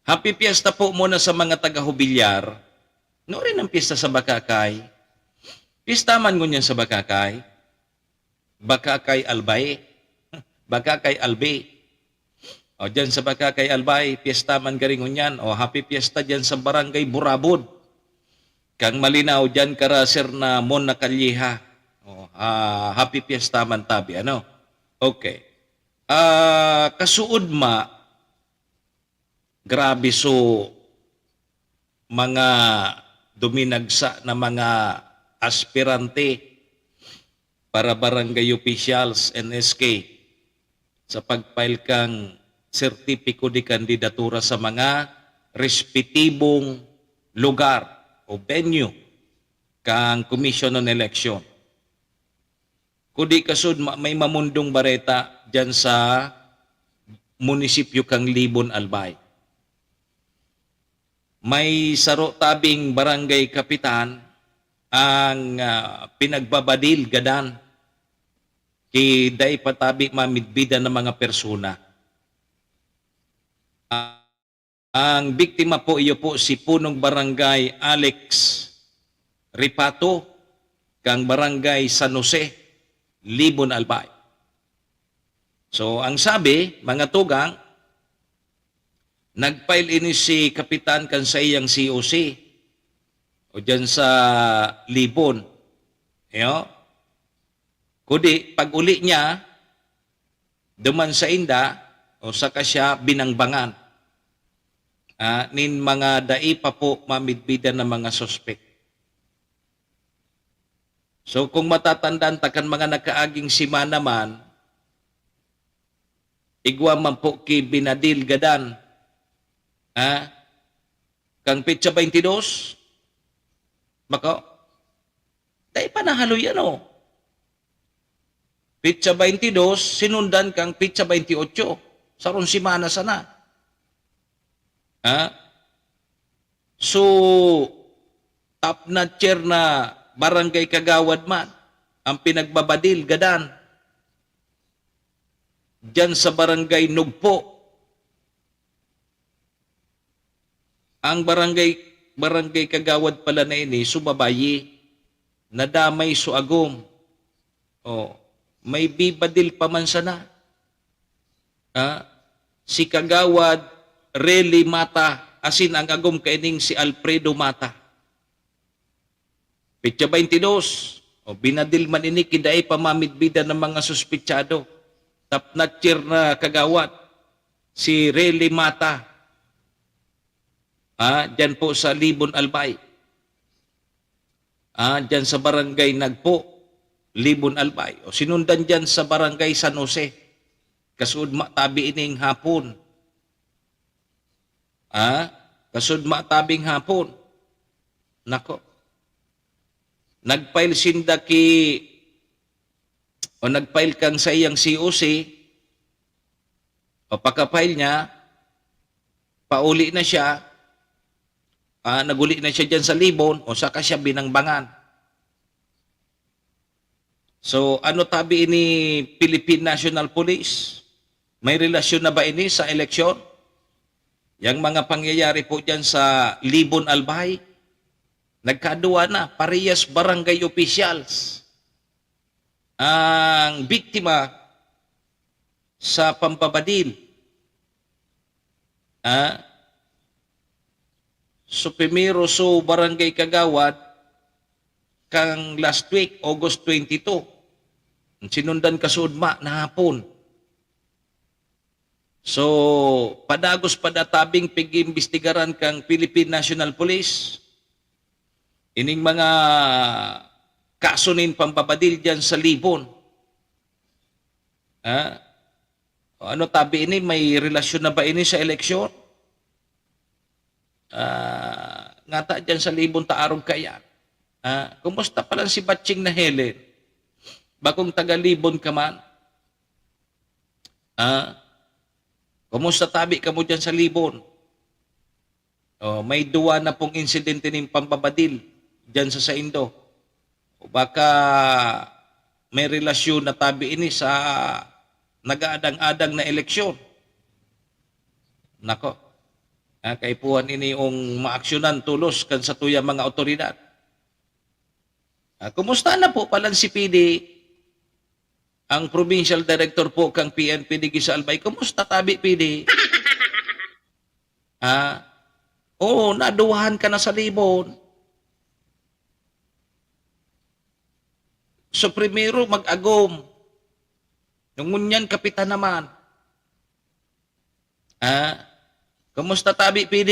Happy Fiesta po muna sa mga taga-Jubilar. Nuarin ang piyesta sa Bacacay. Piyesta man ngunyan sa Bacacay. Bacacay Albay. Bacacay Albi. O, dyan sa baka kay Albay, piyesta man garing ngunyan. O, happy piyesta dyan sa Barangay Burabod. Kang Malinaw, dyan kara Sir na Mon na Kalyeha. O, ah, happy piyesta man tabi, ano? Okay. Ah, kasuod ma, grabe so mga duminagsa na mga aspirante para barangay officials, N S K, sa pag-file kan sertipiko de kandidatura sa mga respetibong lugar o venue kan Commission on Election. Kudi kasud ma-, may mamundong bareta diyan sa munisipyo kan Libon, Albay. May saro tabing barangay kapitan ang, ah, pinagbabadil gadan ki dai pa tabi mamidbidan na mga persona. Ah, ang biktima po, iyo po si Punong Barangay Alex Ripato, kang Barangay San Jose, Libon, Albay. So, ang sabi, mga tugang, nag-file ini si Kapitan kan saiyang C O C o diyan sa Libon. Iyo. Kudi, pag-uli niya, duman sainda, o saka siya binangbangan, ah, nin mga dai pa po mamidbidan na mga suspek. So, kung matatandaan ta kan mga nakaaging semana man, igwa man po ki binadil gadan, ha? Kang petsa twenty-dos, bako, dai pa nahaloy ano. Petsa twenty-dos, sinundan kang petsa twenty-eight. Sarong semana sana. Ha? So, top notcher na barangay kagawad man ang pinagbabadil gadan diyan sa Barangay Nugpo. Ang barangay, barangay kagawad pala na ini, so babayi, nadamay so agom. O, may bibadil pa man sana. Ha? Si Kagawad Rely Mata, asin ang agom kaining si Alfredo Mata. Petsa twenty-dos, o, binadil man ini ki dai pa mamidbidan ng mga suspetsado. Top notcher na kagawad, si Rely Mata. Ah, diyan po sa Libon, Albay. Ah, diyan sa Barangay Nagpo, Libon, Albay. O, sinundan diyan sa Barangay San Jose. Kasuod matabi ining hapon. Ah, kasuod matabing hapon. Nako. Nag-file sinda ki, o nag-file kang saiyang C O C, o pagka-file niya, pauli na siya, ah, naguli na siya diyan sa Libon, o saka siya binangbangan. So, ano tabi ini Philippine National Police? May relasyon na ba ini sa eleksyon? Yang mga pangyayari po diyan sa Libon, Albay, nagkadua na, parehas barangay officials ang biktima sa pampabadil. Ah? So, primero, so barangay kagawad, kang last week, August twenty-two. Sinundan kasuod ma, na hapon. So, padagos pa databing pig-iimbestigaran kang Philippine National Police ining mga kaso nin pampabadil diyan sa Libon. Ha? O ano tabi ini, may relasyon na ba ini sa eleksyon? Ah, ngata diyan sa Libon ta arog kaiyan. Ah, kumusta pa lang si Batching na Helen? Bakong taga Libon ka man? Ah, kumusta tabi kamo diyan sa Libon? O, may duwa na pong insidente nin pambabadil diyan sa saindo. O baka may relasyon na tabi ini sa nag-aadang-adang na eleksyon. Nako, ah, kaipuhan ini yung maaksyonan tolos kan satuyang mga awtoridad. Ah, kumusta na po palan si P D? Ang provincial director po kang P N P digdi sa Albay, kumusta tabi, P D? Ha? Oo, naduwahan ka na sa libon. So, primero, mag-agom. Ngunyan, kapitan naman. Ha? Kumusta tabi, P D?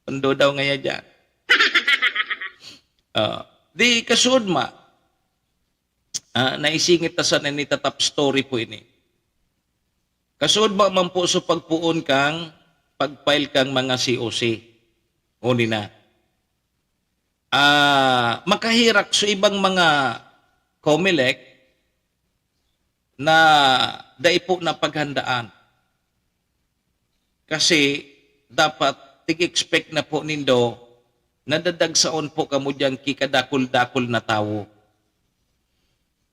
Undo daw ngaya dyan. Ah, di kasuod ma. Ah, naisingit ta sana ini ta top story po ini. Kasuod ma man po so pagpoon kang pag-file kang mga C O C. Huli na. Ah, makaherak so ibang mga Comelec na dai po napaghandaan. Kasi dapat tig-expect na po nindo na dadagsaon po kamo diyan ki kadakul-dakul na tawo.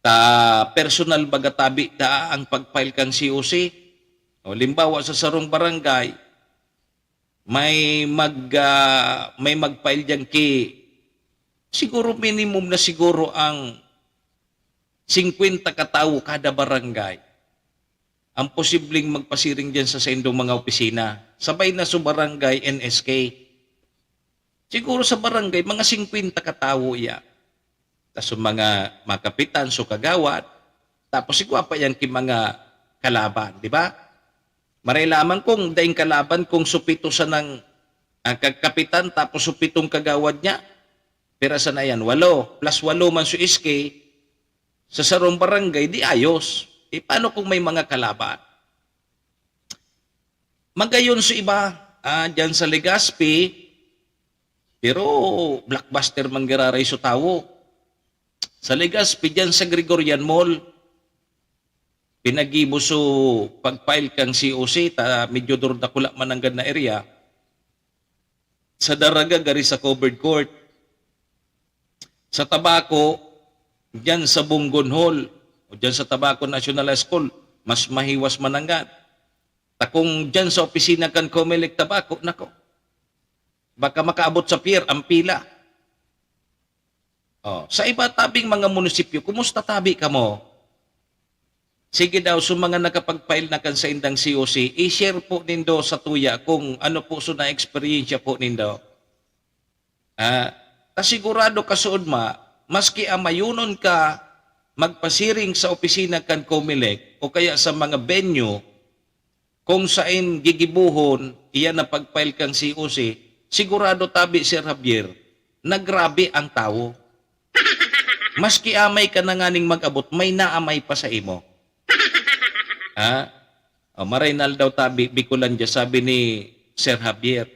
Ta personal baga tabi daa ang pag-file kang C O C. O, limbawa, sa sarong barangay, may mag, ah, may mag-file diyan ki, siguro minimum na siguro ang singkwenta ka tawo kada barangay ang posibleng magpasiring diyan sa saindong mga opisina. Sabay na sa barangay N S K. Siguro sa barangay, mga singkwenta ka tawo iya. Tas yung mga, mga kapitan, so kagawad, tapos igwa pa yan ki mga kalaban, di ba? Maray lamang kung daing kalaban, kung supito sa nang, ah, ka-, kapitan, tapos supitong kagawad niya, pira sana yan? Walo. Plus walo man so S K, sa sarong barangay, di ayos. E, paano kung may mga kalaban? Magayon so iba, ah, dyan sa Legazpi, pero blockbuster man giraray so tawo. Sa Legazpi, dyan sa Gregorian Mall, pinagibo so pag-file kang C O C, ta medyo durdakula man nanggad na area. Sa Daraga, gari sa covered court. Sa Tabaco, dyan sa Bunggon Hall, o dyan sa Tabaco National High School, mas mahiwas man nanggad. Ta kung dyan sa opisina kan Comelec Tabaco, nako, baka makaabot sa pier ang pila. Oh, sa iba tabing mga munisipyo, kumusta tabi kamo? Sige daw, so mga nakapag-file na kan saindang C O C, i-share po nindo sa tuya kung ano po so na-eksperyensya po nindo. Ah, ta sigurado kasuod ma, maski amayunon ka magpasiring sa opisina kan Comelec o kaya sa mga venue kung sain gigibohon iyan na pag-file kang C O C, sigurado tabi, Sir Javier, na grabe ang tawo. Maski amay ka na nganing mag-abot, may naamay pa sa imo. Ha? O, maray na aldaw tabi, Bicolandia, sabi ni Sir Javier.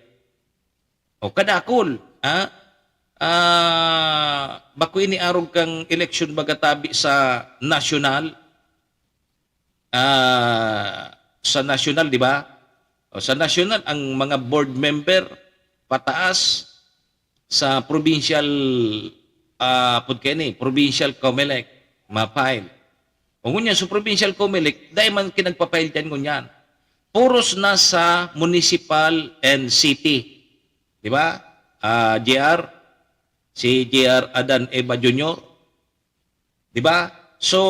O, kadakol, ha? Ah, bako ini arog kang eleksyon baga tabi sa nasyonal. Ah, sa nasyonal, di ba? O, sa nasyonal, ang mga board member pataas sa provincial, ah, pud kaini, provincial Comelec, ma-file. O ngunyan, sa provincial Comelec, dai man kinagpa-file diyan ngunyan. Puros na sa municipal and city. Di ba? Ah, J R, si J R Adan Eva Junior. Di ba? So,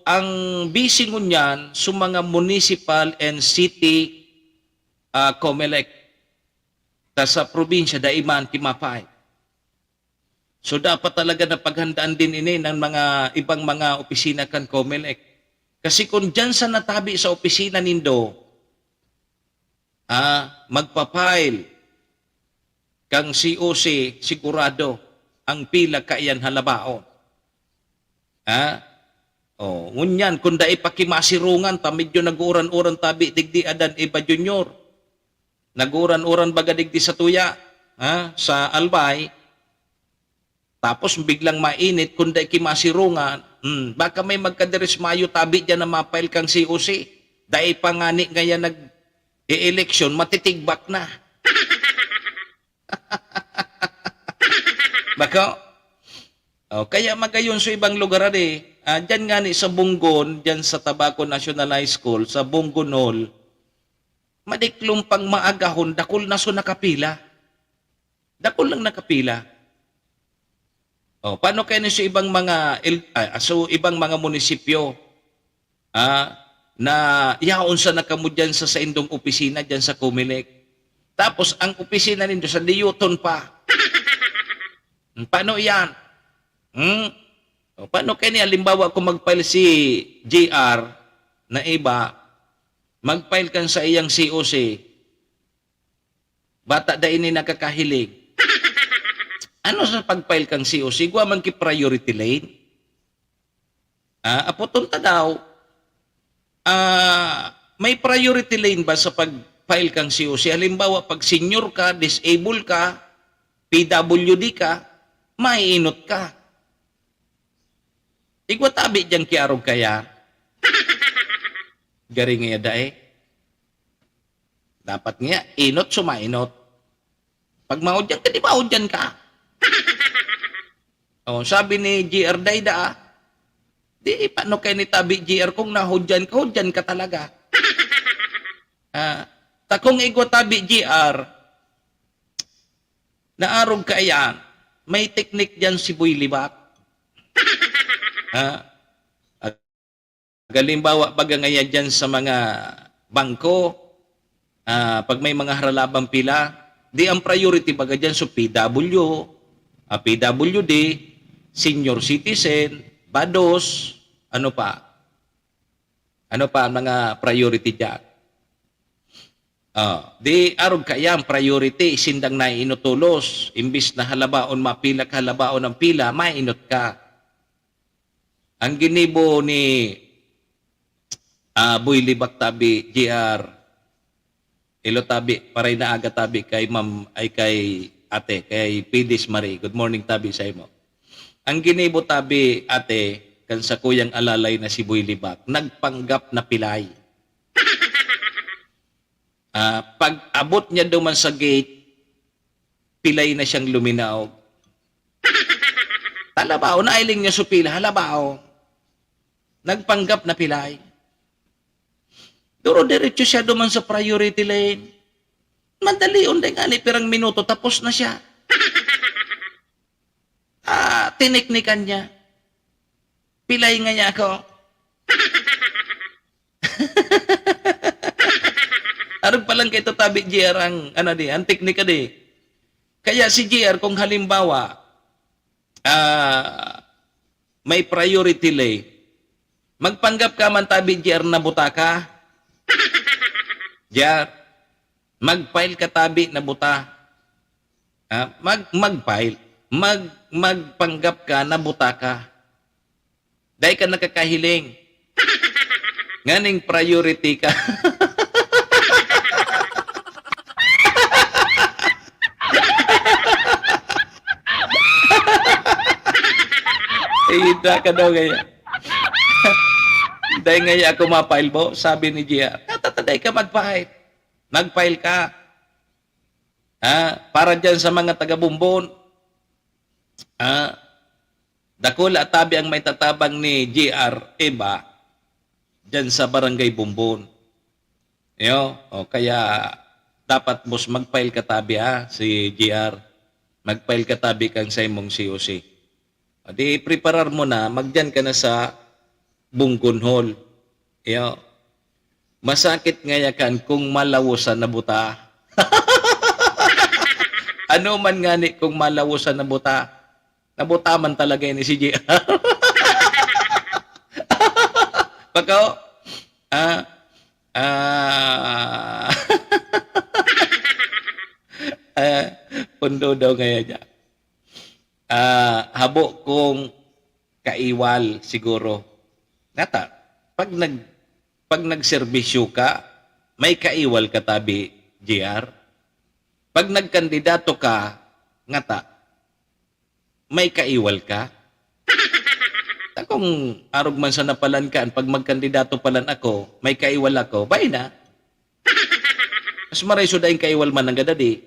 ang busy ngunyan, sa mga municipal and city, ah, Comelec, ta sa probinsya, dai man ki ma-file. So, dapat talaga na paghandaan din ini ng mga ibang mga opisina kan Comelec. Kasi kung diyan sa natabi sa opisina nindo, ah, magpa-file kang C O C, sigurado ang pila kaiyan halabaon. Ha? Oh, ngunyan, kung dai pa ki masirungan, ta medyo nag-uuran-uran tabi digdi Adan Eva Junior. Nag-uuran-uran baga digdi sa tuya, ha? Sa Albay. Tapos biglang mainit, kung dai ki masirungan, hmm, baka may magkadirismayo tabi diyan na ma-file kang C O C. Dai pa ngani ngayan nag-e-eleksyon, matitigbak na. Bako? Oh, kaya magayon sa ibang lugar, ari. Ah, diyan ngani sa Bunggon, diyan sa Tabaco National High School, sa Bunggon Hall, madiklom pang maagahon, dakul na so nakapila. Dakul lang nakapila. Oh, paano kayo sa ibang mga il-, ah, so ibang mga munisipyo, ah, na yaon sana kamo diyan sa saindong opisina diyan sa Comelec? Tapos ang opisina nindo sa Diyuton pa. Hmm, paano iyan? Hmm? O, paano kayo ni halimbawa kung mag-file si J R na iba, mag-file kan sa iyang C O C, bata dai ni nakakahiling. Ano sa pag-file kang C O C? Igwa man ki priority lane. Ah, apoton ta daw, ah, may priority lane ba sa pag-file kang C O C? Halimbawa, pag senior ka, disable ka, P W D ka, maiinot ka. Igwa tabi diyan ki arog kaya. Garing nga dai. Dapat nga, inot sumainot. Pag maudyan ka, di maudyan ka. Oh, sabi ni G R Dayda, ah, di paano kayo ni tabi G R kung nahudyan ka, hudyan ka talaga. Ah, takong igwa tabi G R, naarog ka iyan, may teknik diyan si Boy Libak. Ah, halimbawa, baga ngayon diyan sa mga bangko, ah, pag may mga haralabang pila, di ang priority baga diyan, so P W, ah, P W D, senior citizen, bados, ano pa? Ano pa ang mga priority diyan? Ah, di arog kaya ang priority, sindang naiinot tolos, imbis na halabaon mapila ka halabaon ang pila, mainot ka. Ang ginibo ni, ah, Boy Libak tabi, G R, ilo tabi, paray na aga tabi kay Ma'am, ay kay Ate, kay Pidis Marie. Good morning tabi sa imo. Ang ginibo tabi, Ate, kan sakuyang alalay na si Boy Libak, nagpanggap na pilay. Ah, pag-abot niya duman sa gate, pilay na siyang luminaog. Halabaw, nailing niya sa pila, halabaw. Nagpanggap na pilay. Duro-diretso siya duman sa priority lane. Madali, unday nga ni pirang minuto, tapos na siya. Ah, tiniknikan niya. Pilay nga niya ako. Arog pa lang kay tatabi, G R, ang, ano di, ang teknika di. Kaya si G R, kung halimbawa, ah, may priority lane, magpanggap ka man tabi, G R, na buta ka. G R, mag-file ka tabi na buta. Ah, mag-, mag-file. Mag-, magpanggap ka na buta ka. Dai ka nakakahiling. Nganing priority ka. Ida ka daw kaya. Dai ngaya ako ma-file bo, sabi ni G R. Natataday ka mag-file. Nag-file ka. Ah, para dyan sa mga taga-Bombon. Ah, dakula tabi ang may tatabang ni G R Eva dyan sa Barangay Bombon. Yo, o kaya dapat mos mag-file ka tabi, ha, si G R. Mag-file ka tabi kang sa imong C O C. O di, preparar mo na, magdiyan ka na sa Bunggon Hall. Yo. Masakit ngaya kan kung malawosan na buta. Ano man ngani kung malawosan na buta? Nabuta man talaga ini si G R. Pagka, ah, ah, ah, pundo daw ngaya niya. Ah, habo kong kaiwal siguro. Nata, pag nag-, pag nagserbisyo ka, may kaiwal ka tabi, G R. Pag nagkandidato ka, ngata, may kaiwal ka. Ta kung arog man sa napalan ka, pag magkandidato palan ako, may kaiwal ako, bay na. Mas maray so daing kaiwal man nanggad adi.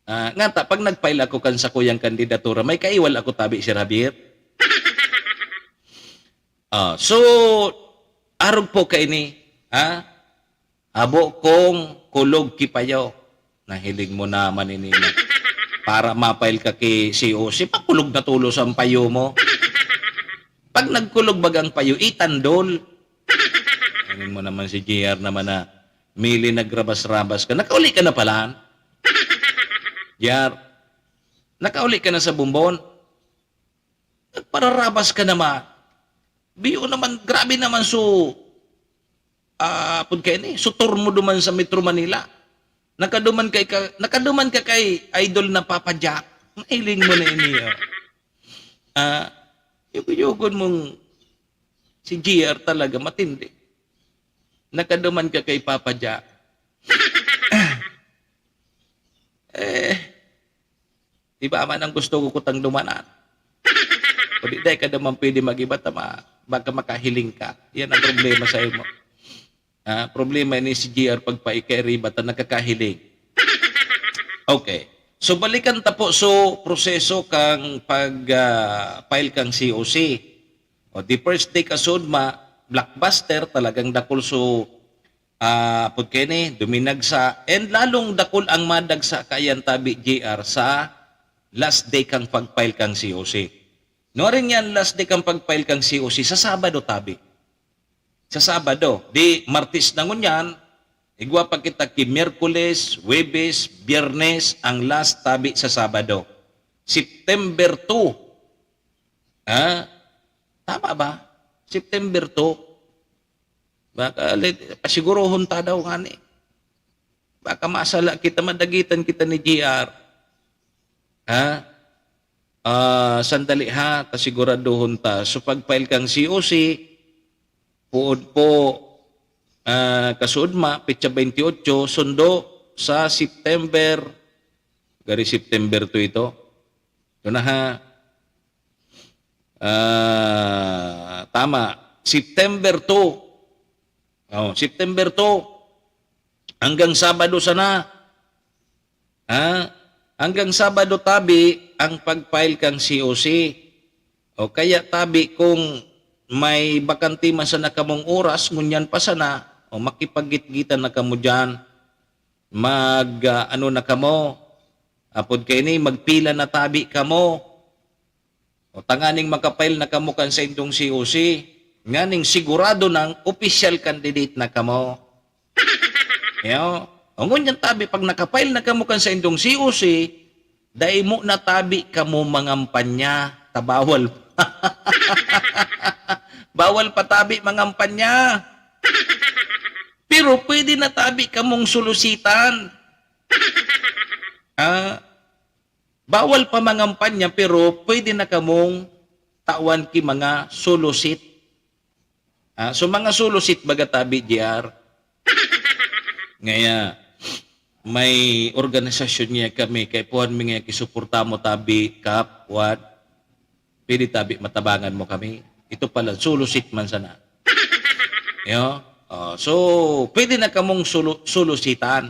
Ah, ngata, pag nag-file ako kan sakuyang kandidatura, may kaiwal ako tabi, Sir Javier. Ah, so, arog po kaini, ha? Habo kong kulog ki payo. Nahiling mo naman ini na. para ma-file ka ki C O C, pakulog na tolos ang payo mo. Pag nagkulog bagang payo, itandol. Ano mo naman si G R naman na mili nagrabas-rabas ka. Nakauli ka na pala? G R, nakauli ka na sa Bombon? Nagpararabas ka naman. Biyo naman, grabe naman so, ah, apod kaini, so tour mo duman sa Metro Manila. Nakaduman kay ka, nakaduman ka kay Idol na Papa Jack. Mahiling mo na ini, oh. Ah, yugo-yugon mong si G R talaga matindi. Nakaduman ka kay Papa Jack. Eh, iba man ang gusto ko kutang dumanan. O di, dai ka naman pwede mag-iba ta ma-, baka makahiling ka. Yan ang problema sa imo. Ah, problema ni si G R pagpaikairiba ta nakakahiling. Okay. So, balikan ta po so proseso kang pag, ah, file kang C O C. O, the first day ka sud ma-, blockbuster, talagang dakul so, ah, apod kaini, duminagsa, and lalong dakul ang madagsa kaiyan tabi, G R, sa last day kang pag-file kang C O C. Nuaring yan, last day kang pag-file kang C O C, sa Sabado tabi. Sa Sabado. Di, Martes na ngunyan, igwa pa kita ki Miyerkules, Huwebes, Biyernes, ang last tabi sa Sabado. September two. Ha? Tama ba? September two. Baka, let, pasigurohon ta daw ngani. Baka masala kita, madagitan kita ni G R. Ha? Ah, sandali ha, ta siguraduhon ta. So, pag-file kang C O C, puod po, ah, kasuodma, petsa twenty-eight, sundo sa September, gari September two ito. Ito na ha. Ah, tama. September two. Oh, September two. Hanggang Sabado sana. Ha? Hanggang Sabado tabi ang pag-file kang C O C. O kaya tabi kung may bakante man sana kamong oras, ngunyan pa sana, o makipagitgitan na kamo diyan. Mag, ah, ano na kamo? Apod kaini, magpila na tabi kamo. O tanganing maka-file na kamo kan saindong C O C, nganing sigurado nang opisyal candidate na kamo. Yo. O ngunyan tabi, pag naka-file na kamo kan saindong C O C, dai mo na tabi kamo mangampanya, ta bawal. Bawal pa tabi mangampanya. Pero pwede na tabi kamong sulusitan. Ah, bawal pa mangampanya, pero pwede na kamong tawan ki mga sulusit. Ah, so, mga sulusit baga tabi, G R. Ngaya, may organisasyon niya kami, kaipuhan mi nga kisuporta mo tabi, Kap, what? Pwede tabi, matabangan mo kami. Ito pala, sulusit man sana. Yo? Oh, so, pwede na kamong sulu-, sulusitan.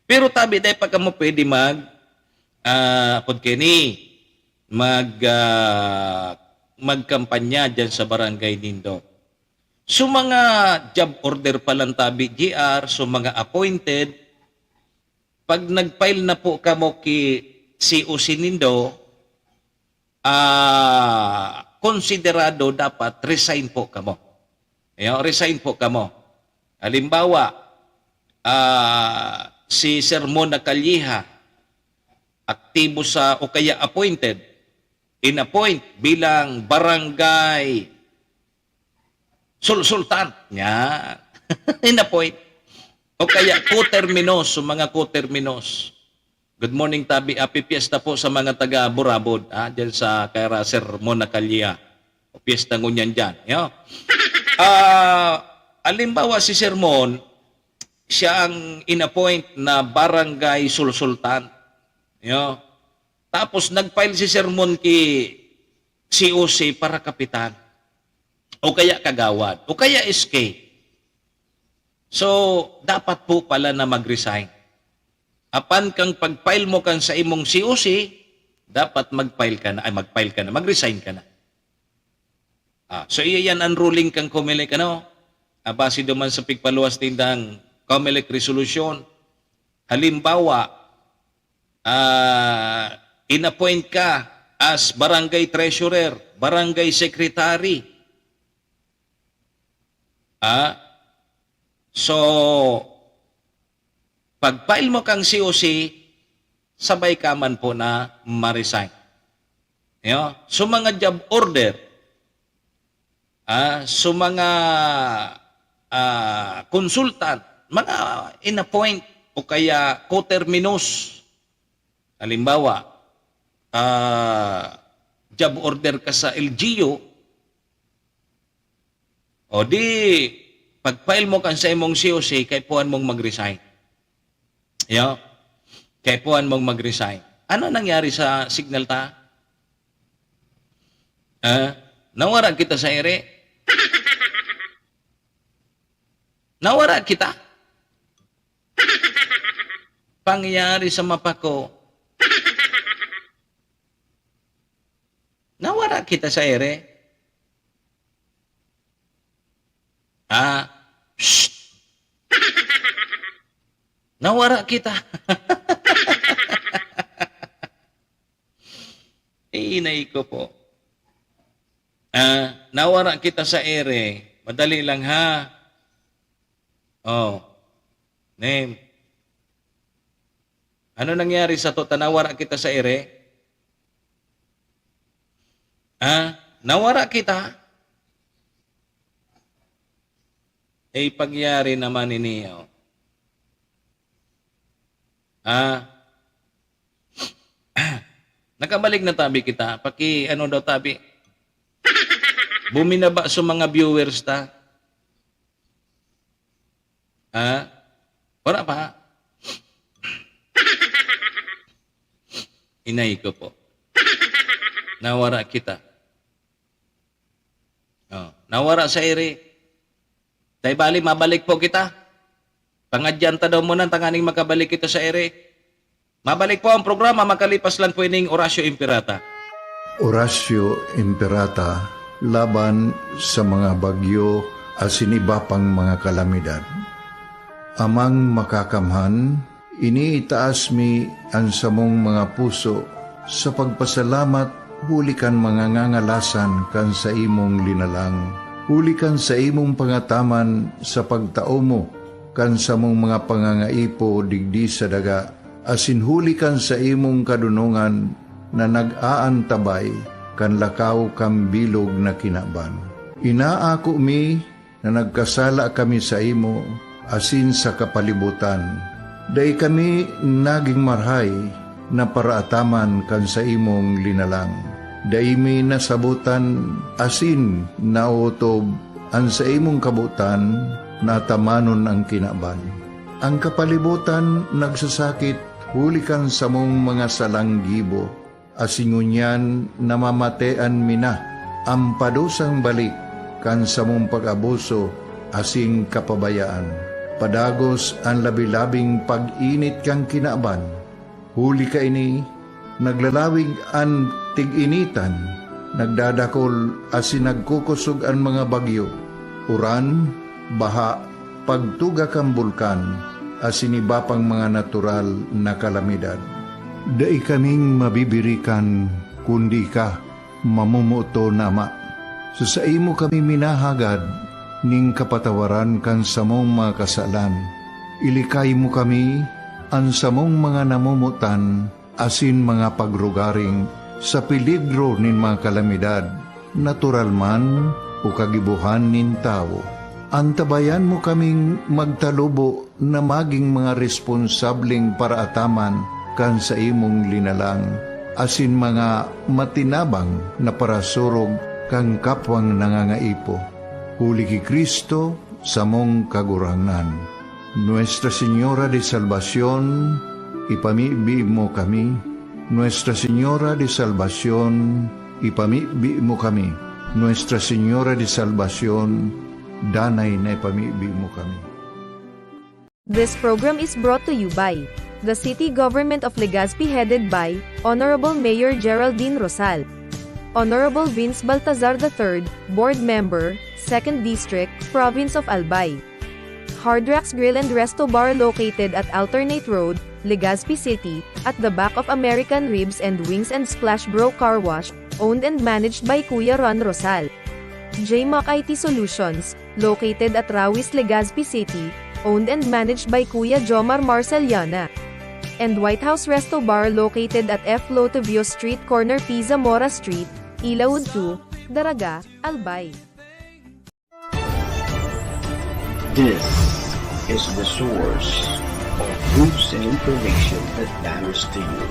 Pero tabi, dai pa kamo pwede mag, ah, apod kaini, mag, ah, magkampanya diyan sa barangay nindo. So, mga job order pa lang tabi, G R, so, mga appointed, pag nag-file na po kamo ki C O C nindo, ah, konsiderado dapat resign po kamo. Ayan, resign po kamo. Halimbawa, ah, si Sermon na Calleja, aktibo sa, o kaya appointed, in-appoint bilang barangay sulsultan. Yan. In-appoint. O kaya coterminos, so mga coterminos. Good morning, tabi. Happy Fiesta po sa mga taga Burabod, ah, dyan sa kay Raser Monacalia. O Fiesta ngunyan dyan, yo. Ah, halimbawa, si Sermon, siya ang inappoint na barangay sulsultan. Yo. Tapos nag-file si Sermon ki C O C para kapitan. O kaya kagawad. O kaya S K. So, dapat po pala na mag-resign. Apan kang pag-file mo kan sa imong C O C, dapat mag-file ka na, ay, mag-file ka na, mag-resign ka na. Ah, so, iya yan ang ruling kang Comelec, ano? Ah, base duman sa pigpaluwas nindang Comelec resolution. Halimbawa, ah, inappoint ka as barangay treasurer, barangay secretary. Ah, so, pag-file mo kang C O C, sabay ka man po na ma-resign. Yo, so mga job order, ah, so mga, ah, consultant, mga inappoint o kaya coterminous. Halimbawa, ah, job order ka sa L G U, o di, pag-file mo kan sa imong C O C, kaipuhan mong mag-resign. Yo? Kaipuhan mong mag-resign. Ano nangyari sa Signal ta? Ah, nawara kita sa ere? Nawara kita? Pangyari sa mapa ko, nawara kita sa ere? Ah, psst. Nawara kita. Eh, inay ko po. Ah, nawara kita sa ere. Madali lang, ha? Oh. Name. Ano nangyari sa to ta nawara kita sa ere? Ah, nawara kita? Eh, pagyari naman ini, oh. Ah, nakabalik na tabi kita. Paki, ano daw tabi? Buminaba sa mga viewers ta. Ha? Wala pa. Inay ko po. Nawara kita. Oh, nawara sa ere. Tay bali, mabalik po kita. Pangadyan ta daw muna, tanganing makabalik kita sa ere. Mabalik po ang programa, makalipas lang po ining Orasyo Imperata. Orasyo Imperata laban sa mga bagyo asin iba pang mga kalamidad. Amang Makakamhan, iniitaas mi an samong mga puso sa pagpasalamat huli kan mga ngangalasan kan saimong linalang, huli kan saimong pangataman sa pagtao mo kan samong mga pangangaipo digdi sa daga, asin huli kan saimong kadonongan na nag-aantabay kan lakaw kan bilog na kinaban. Inaako mi na nagkasala kami saimo asin sa kapalibotan. Dai kami nagin marahay na paraataman kan saimong linalang. Dai mi nasabotan asin naotob an saimong kabotan na atamanon an kinaban. An kapalibotan nagsasakit huli kan samong mga salang gibo, asin ngunyan namamatean mi na an padusang balik kan samong pag-abuso asin kapabayaan. Padagos an labi-labing pag-init kan kinaban, huli kaini, naglalawig an tig-initan, nagdadakol asin nagkukosog an mga bagyo, uran, baha, pagtuga kan bulkan, asin iba pang mga natural na kalamidad. Dai kaming mabibirikan kundi ika, mamomoot na Ama. Sa saimo kami minahagad nin kapatawaran kan samong mga kasalan. Ilikay mo kami, an samong mga namomotan, asin mga pagrugaring sa peligro nin mga kalamidad, natural man o kagibohan nin tawo. Antabayan mo kaming magtalubo na magin mga responsableng paraataman kan saimong linalang, asin mga matinabang na parasurog kan kapwang nangangaipo. Huli ki Cristo, samong Kagurangnan. Nuestra Señora de Salvacion, ipamibi mo kami. Nuestra Señora de Salvacion, ipamibi mo kami. Nuestra Señora de Salvacion, danay na ipamibi mo kami. This program is brought to you by the City Government of Legazpi, headed by Honorable Mayor Geraldine Rosal, Honorable Vince Baltazar the third, Board Member, Second District, Province of Albay. Hard Rocks Grill and Resto Bar located at Alternate Road, Legazpi City, at the back of American Ribs and Wings and Splash Bro Car Wash, owned and managed by Kuya Ron Rosal. J Mac I T Solutions, located at Rawis, Legazpi City, owned and managed by Kuya Jomar Marceliana. And White House Resto Bar, located at F Lotovio Street, corner P Zamora Street, Ilaud two, Daraga, Albay. This is the source of news and information that matters to you.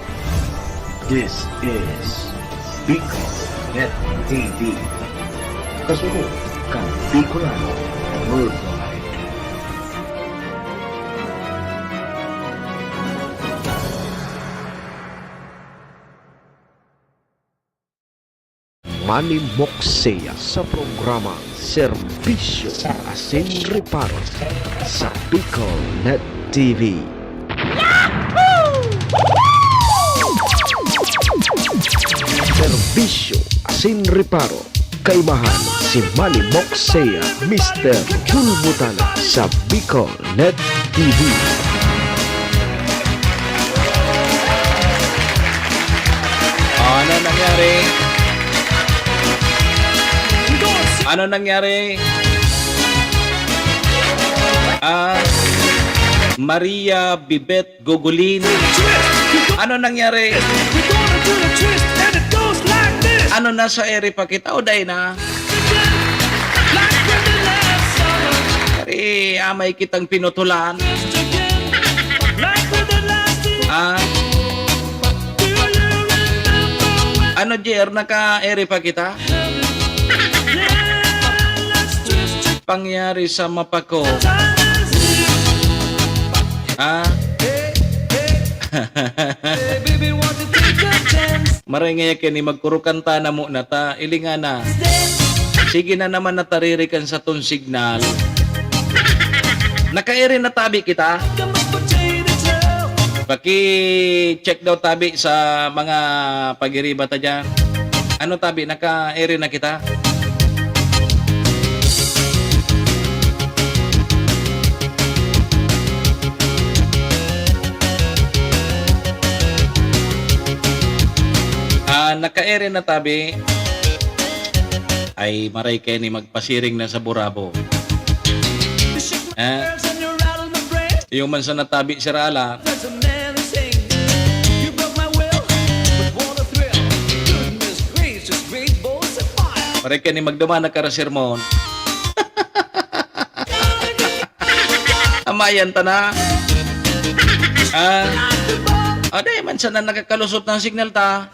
This is Bicol Net T V. Kasunod kan Bicolano Worldwide. Manny Moxea sa programa Serbisyo Asin Reparo sa Bicol Net T V. Serbisyo Asin Reparo. Kaimahan si Manny Moxea, Mister Bulbutana sa Bicol Net T V. Ano nangyari? Ano nangyari? Ah, Maria Bibet Gugulin. Ano nangyari? Ano, nasa ere pa kita o dai na? Pare, amay kitang pinutulan. Ah? Ano, Jer, naka-ere pa kita? Pangyari sa mapa ko. Ah? Maray ngaya kini, magkurukanta na muna ta. Ilinga na. Sige na naman, nataririkan sa ton signal. Nakairi na tabi kita? Paki-check daw tabi sa mga pagiriba ta dyan. Ano tabi, nakairi na kita? Ah, nakairi na tabi. Ay, maray kaini, magpasiring na sa burabo. Ah? Iyo man sana tabi, sira ala. Maray kaini, magduman na ka ra sermon. Amayan ta na. Ah. O, dai man sana nakakalusot na signal ta.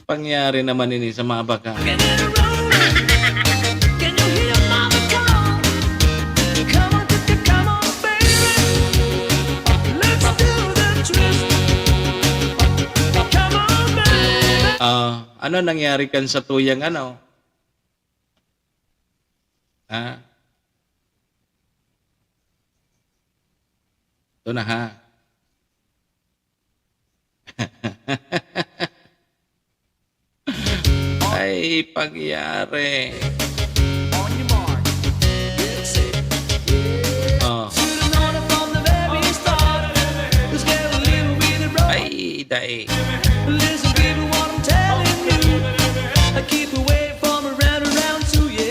Pangyari naman ini sa mga baka. Ah, ano nangyari kan sa tuyang ano? Ha? Ito na, ha? Ay, pagyari. Oh. Ay, dai.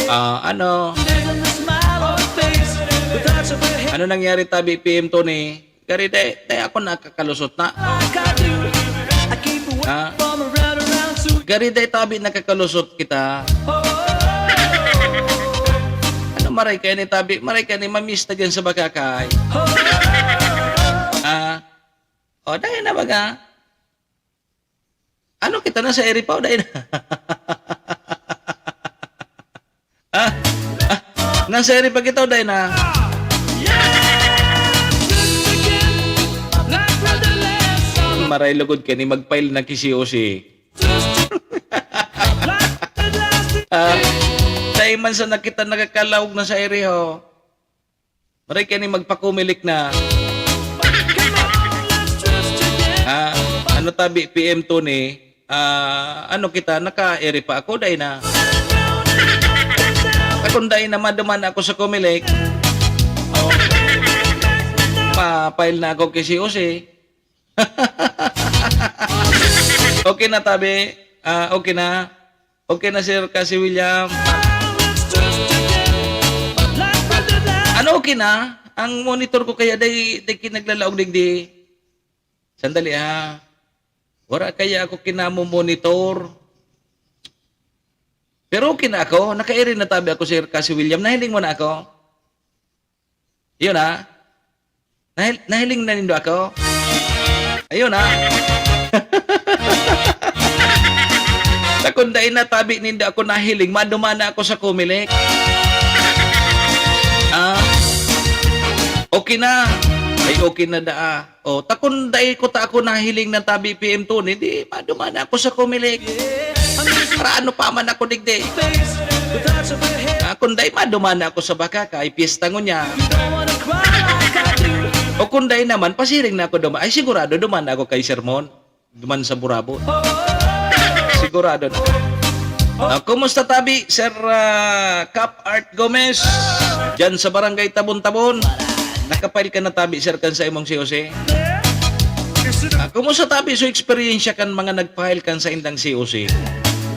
Ah, ano? Ano nangyari tabi, P M Tony? Gari dai, dai ako nakakalusot na. Ha? Gari dai tabi nakakalusot kita. Ano, maray kaini tabi? Maray kaini, mamista dyan sa bakakay. Ha? O, dai na baga. Ano kita, nasa ere pa o dai na? Ah, ah, nasa ere pa kita o dai na? Maray lugod kaini, mag-file na ki C O C. Ah, dai man sana kita nakakalaog na sa ere, ho. Maray kaini, magpakumilik na. Ah, ano tabi, P M Tony? Ah, ano kita, naka-ere pa ako, dai na. Akong dai na maduman ako sa Comelec. pa-file na ako kay C O C. Okay na, tabi. Ah, okay na. Okay na, Sir Cassie William. Ano, okay na? Ang monitor ko kaya day, day kinaglalaog digdi. Sandali, ha. Wala kaya ako kinamo monitor. Pero okay na ako. Nakairi na, tabi, ako, Sir Cassie William. Nahiling mo na ako? Yun, ha? Nahil-, nahiling na nindo ako? Ayun, ha? Sa kung dai na, tabi, nindo ako nahiling, madumana ako sa Comelec. Ah? Okay na. Ay, okay na daa. O, ta kun dai ko ta ako nahiling na, tabi, P M Tony, di madumana ako sa Comelec. Para ano pa man ako digdi? Ah, kun dai madumana ako sa Bacacay, piyesta ngunyan. O kun dai naman, pasiring na ako duman. Ay, sigurado, duman ako kay sermon. Duman sa Burabot. Sigurado na. Ah, kumusta, tabi, Sir, ah, Cap Art Gomez? Diyan sa Barangay Tabon-Tabon. Naka-file ka na, tabi, sir, kan sa imong C O C? Ah, kumusta, tabi, so eksperyensya kan mga nag-file kan sa indang C O C?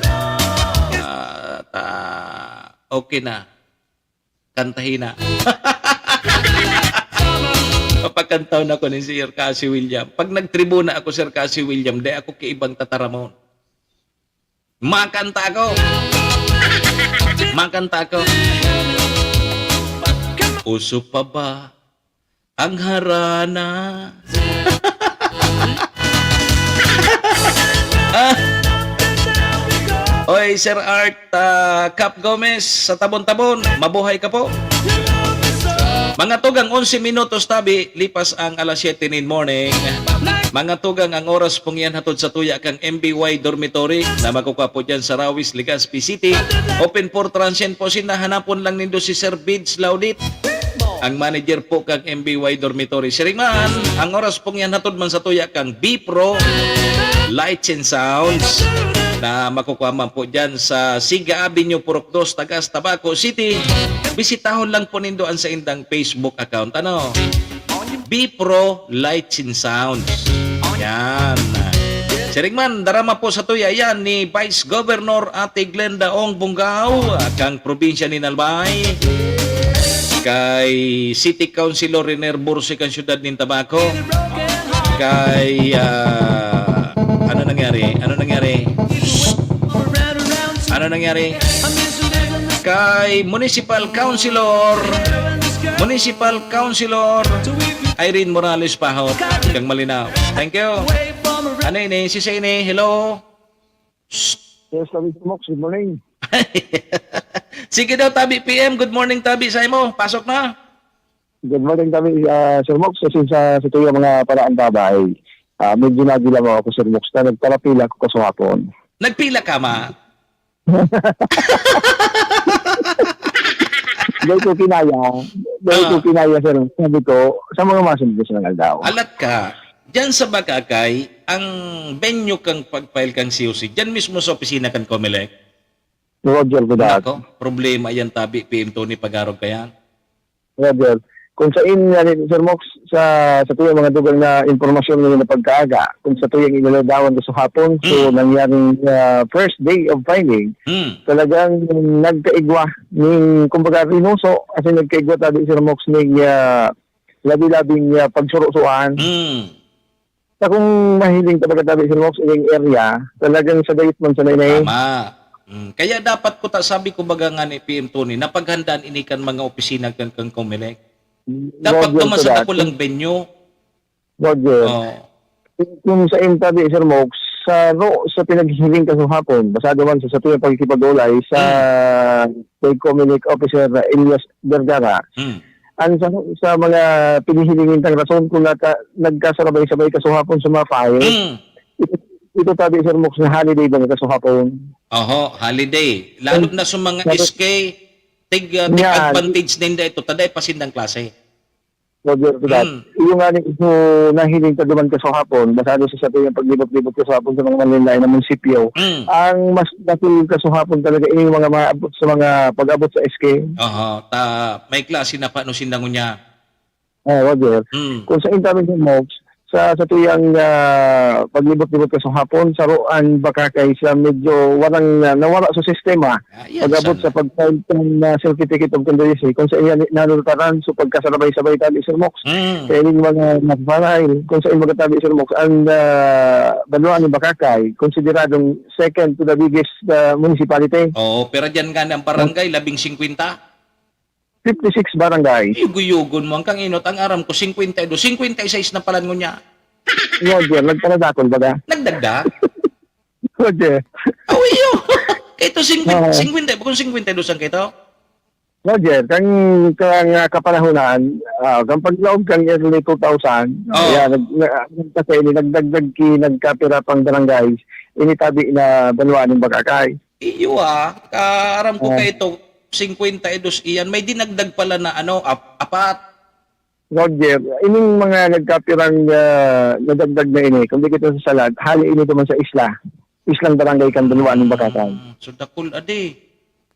Ah, ta-, okay na. Kantahi na. Papakantaw na ko ni Sir Cassie William. Pag nagtribuna ako, Sir Cassie William, di ako kaibang tataramon. Makanta ako. Makanta ako. Uso pa ba ang harana? Ah. Oy, Sir Art, ah, Cap Gomez sa Tabon-Tabon, mabuhay ka po. Mga tugang, onse minutos tabi, lipas ang alas siyete nin morning. Mga tugang, ang oras pong yan hatod sa tuya kang M B Y Dormitory na makukwa po dyan sa Rawis, Legazpi City. Open for transient po, sinda hanapon lang nindo si Sir Bids Laudit, ang manager po kang M B Y Dormitory. Siring man, ang oras pong yan hatod man sa tuya kang B Pro Lights and Sounds na makukuha man po dyan sa Siga Avenue, Purok Dos, Tagas, Tabaco City. Bisitahon lang po nindo ang saindang Facebook account. Ano? B Pro Lights and Sounds. Yan. Siring man, darama po sa tuya yan ni Vice Governor Ate Glenda Ong Bungao, kang probinsya nin Albay. Kay City Councilor Riner Bursi, kang siyudad nin Tabaco. Kay, ah, ano nangyari? Ano nangyari? Ano nangyari? Kay Municipal Councilor, Municipal Councilor Irene Morales Pahot, kang Malinao. Thank you. Ano ini? Si Sene, hello? Yes, Sir Mox, good morning. Sige daw, tabi P M. Good morning, tabi sa imo. Pasok na. Good morning kami, ah, Sir Mox. Kasi sa, sa tuyo mga paraan tabay, ah, medyo nagilamaw ako, Sir Mox, na nagparapila ako kaswapon. Nagpila ka, ma? Dahil ko kinaya, dahil ko Ah. kinaya, Sir, sabi ko, sa mga masunod na silang aldaw. Alat ka, dyan sa Bagakay, ang venue kang pag-file kang C O C, dyan mismo sa opisina kan Comelec? Roger, good Nako, problema yan, tabi, P M Tony, pag-arog ka yan. Roger. Kung sa inyo, Sir Mox, sa, sa tuyang mga dugang na impormasyon ngayon na pagkaaga, kung sa tuyang iniladawan ko sa hapon, so Mm. nangyaring, ah, first day of filing, Mm. talagang nagkaigwa ning, kumbaga, rinuso, as in, nagkaigwa tabi, Sir Mox, ning, ah, labi-labing, ah, pagsurusuan. Mm. Sa kung mahiling ka pagkatabi, Sir Mox, ining area, talagang sa dayos man sa nainay. Tama. Mm. Kaya dapat ko ta-, sabi ko baga nga ni P M Tony, napaghandaan ini kan mga opisina kan, kan Comelec. Dapat Roger naman to sa that. Dakulang venue. Roger. Oo. Kung sa intabi, Sir Mox, sa ro-, sa pinaghiling ka sa hapon, basado man sa, sa tuyang pagkikipag-ulay sa Hmm. kay Comelec Officer Elias Vergara, Hmm. ang sa, sa mga pinihiling nitang rason kung nata-, nagkasabay-sabay ka sa hapon sa mga file, Hmm. ito, ito tabi, Sir Mox, na holiday ba nito sa hapon? Oho, holiday. Lalo Ang na sa mga sabi S K, tig, ah, tig Yan. advantage ninda ito, taday pa sindang klase. Roger, to that. Mm. Iyo nga ni, so, nahiling ka duman ka sa hapon, basado sa sabi ng paglibot-libot ka sa hapon sa mga malinlain na munisipyo, Mm. ang mas dakul ka sa hapon talaga, ini yung mga maabot sa mga pag-abot sa S K. Aha, ta, may klase na pa, no, sinda ngunya. Ah, Roger. Mm. Kung sa internet mo, sa, sa tuyang, ah, paglibot-libot ka sa hapon, saro an bakakay sa medyo warang, ah, nawara sa sistema. Ah, yan Pag-abot sana. sa pag-file kan, ah, Certificate of Candidacy, kung sa iya ni-, nanultaran, so pagkasarabay-sabay tabi, Sir Mox. Mm. Kaya yung mga nagpa-file, kung sa imbaga tabi, Sir Mox, ang, ah, banwaan ng Bakakay, konsideradong second to the biggest, ah, municipality. Oo, pero dyan nga ng barangay, labing singkwenta. Fifty-six barangay. Yugo-yugon mo ang kanginot. Ang aram ko, singkwenta y dos, singkwenta y seis na pala ngunyan. Roger, nagparadakol baga? Nagdagdag? Roger. Aw, iyo. Ito, singkwenta, Oo. singkwenta, kung singkwenta y dos ang kito? Roger, kan, kan, ah, kapanahonan, ah, kan paglaog kan early two thousand, Oo. ayan, nag-, na-, nagkasay ni, nagdagdag ki, nagkapira pang barangays, initabi na banwaan ng Bakakay. Iyo, ah, ka-, aram ko Oo. kaito, singkwenta y dos iyan, may dinagdag pala na, ano, ap-, apat. Roger, ining mga nagkapirang, ah, nadagdag na ini, kung di kita sasalat, hali ini duman sa isla. Islang barangay kan banwaan ng Bakakay. Ah, so dakul, adi.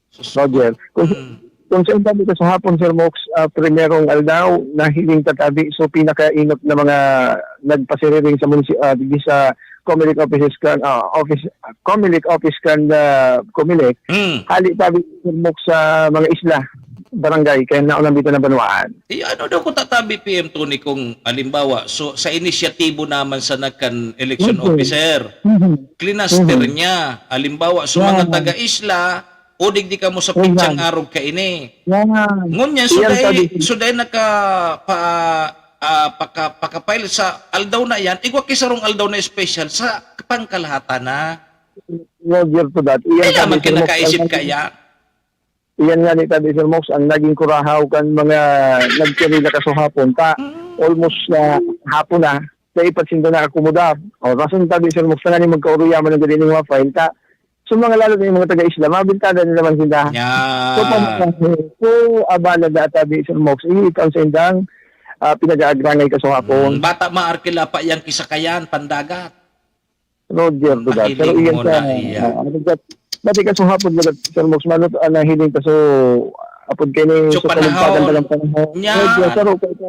Sus-, Roger, kung, Mm. kung sa internet sa hapon, Sir Mox, ah, primerong aldaw, nahiling tatabi, so pinakainot na mga nagpasiriring sa munisi-, ah, digdi sa Comelec offices kan, ah, office, Comelec office kan, ah, Comelec. Mm. Hali tabi, Sir Mox, sa mga isla, barangay, kaya naunambitan ng banwaan. Eh, ano daw ko tatabi, P M Tony, kung halimbawa, so, sa inisyatibo naman sa nagkan election Mhm. officer, Mhm. klinaster Mhm. niya. Halimbawa, so, Yeah. mga taga-isla, o digdi kamo sa Ayan. pitsang arog kaini. Yan. Ngunyan, so Iyan dai, sabi ko. so dai naka, pa, ah, paka-, paka-file sa aldaw na yan, igwa ki sarong aldaw na espesyal sa pangkalahatan na. Roger to that. Iyan Kaya sabi man ko, kinakaisip Mox, ka yan. Iyan nga ni tabi, Sir Mox, ang naging kurahaw kan mga nagkirila kaso hapon ta. Mm. Almost, ah, hapon na, dai pa sinda naakomodar. O, rason tabi, Sir Mox, na nga ni magkauruyaman ang galing mga file ta. So, mga lalo na yung mga taga-isla, mabintada na naman sila. Yan. So, pag-, so, abala na tabi, Sir Mox, iitan sa indang, ah, pinag-aagrangay kaso hapon. Mm, bata maarkila pa yang kisakayan, pandagat. Roger, duda. Pero Mahiling iyan mo sa, na iya. ah, ano ba, dati kaso hapon, duda, Sir Mox, manot, ah, nahiling kaso, apod kayo ni So, sa panahon. kalagpagan talagang panahon. Yan. Roger, saro pa ito.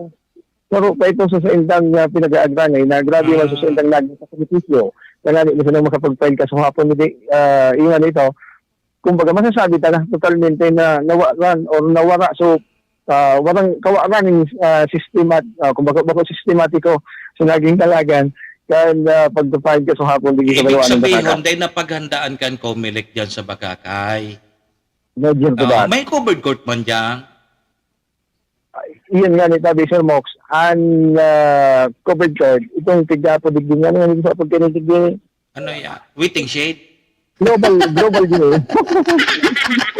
Saro pa ito sa, sa indang, ah, pinag-aagrangay na grabe man sa, sa Mm. indang naging sakripisyo. Kaya nga, di mo silang makapag-file kaso hapon, hindi, ah, iyan ito. Kumbaga, masasabi ta na totalmente na nawaran or nawara. So, ah, warang kawaran ning, ah, sistemat-, ah, kumbaga, bako sistematiko sa naging dalagan kan, ah, pagpa-file kaso hapon digdi sa Ibig Banwaan ng sabihin, Bataga. dai napaghandaan kan Comelec diyan sa Bakakay. Medyo Ah, ba? may covered court man diyan. Ay, iyan nga ni tabi, Sir Mox, ang, ah, covered court, itong tigda po digdi nga, ano nga sa pagkinitigdi? Ano ya? Waiting shed? Global, global din eh.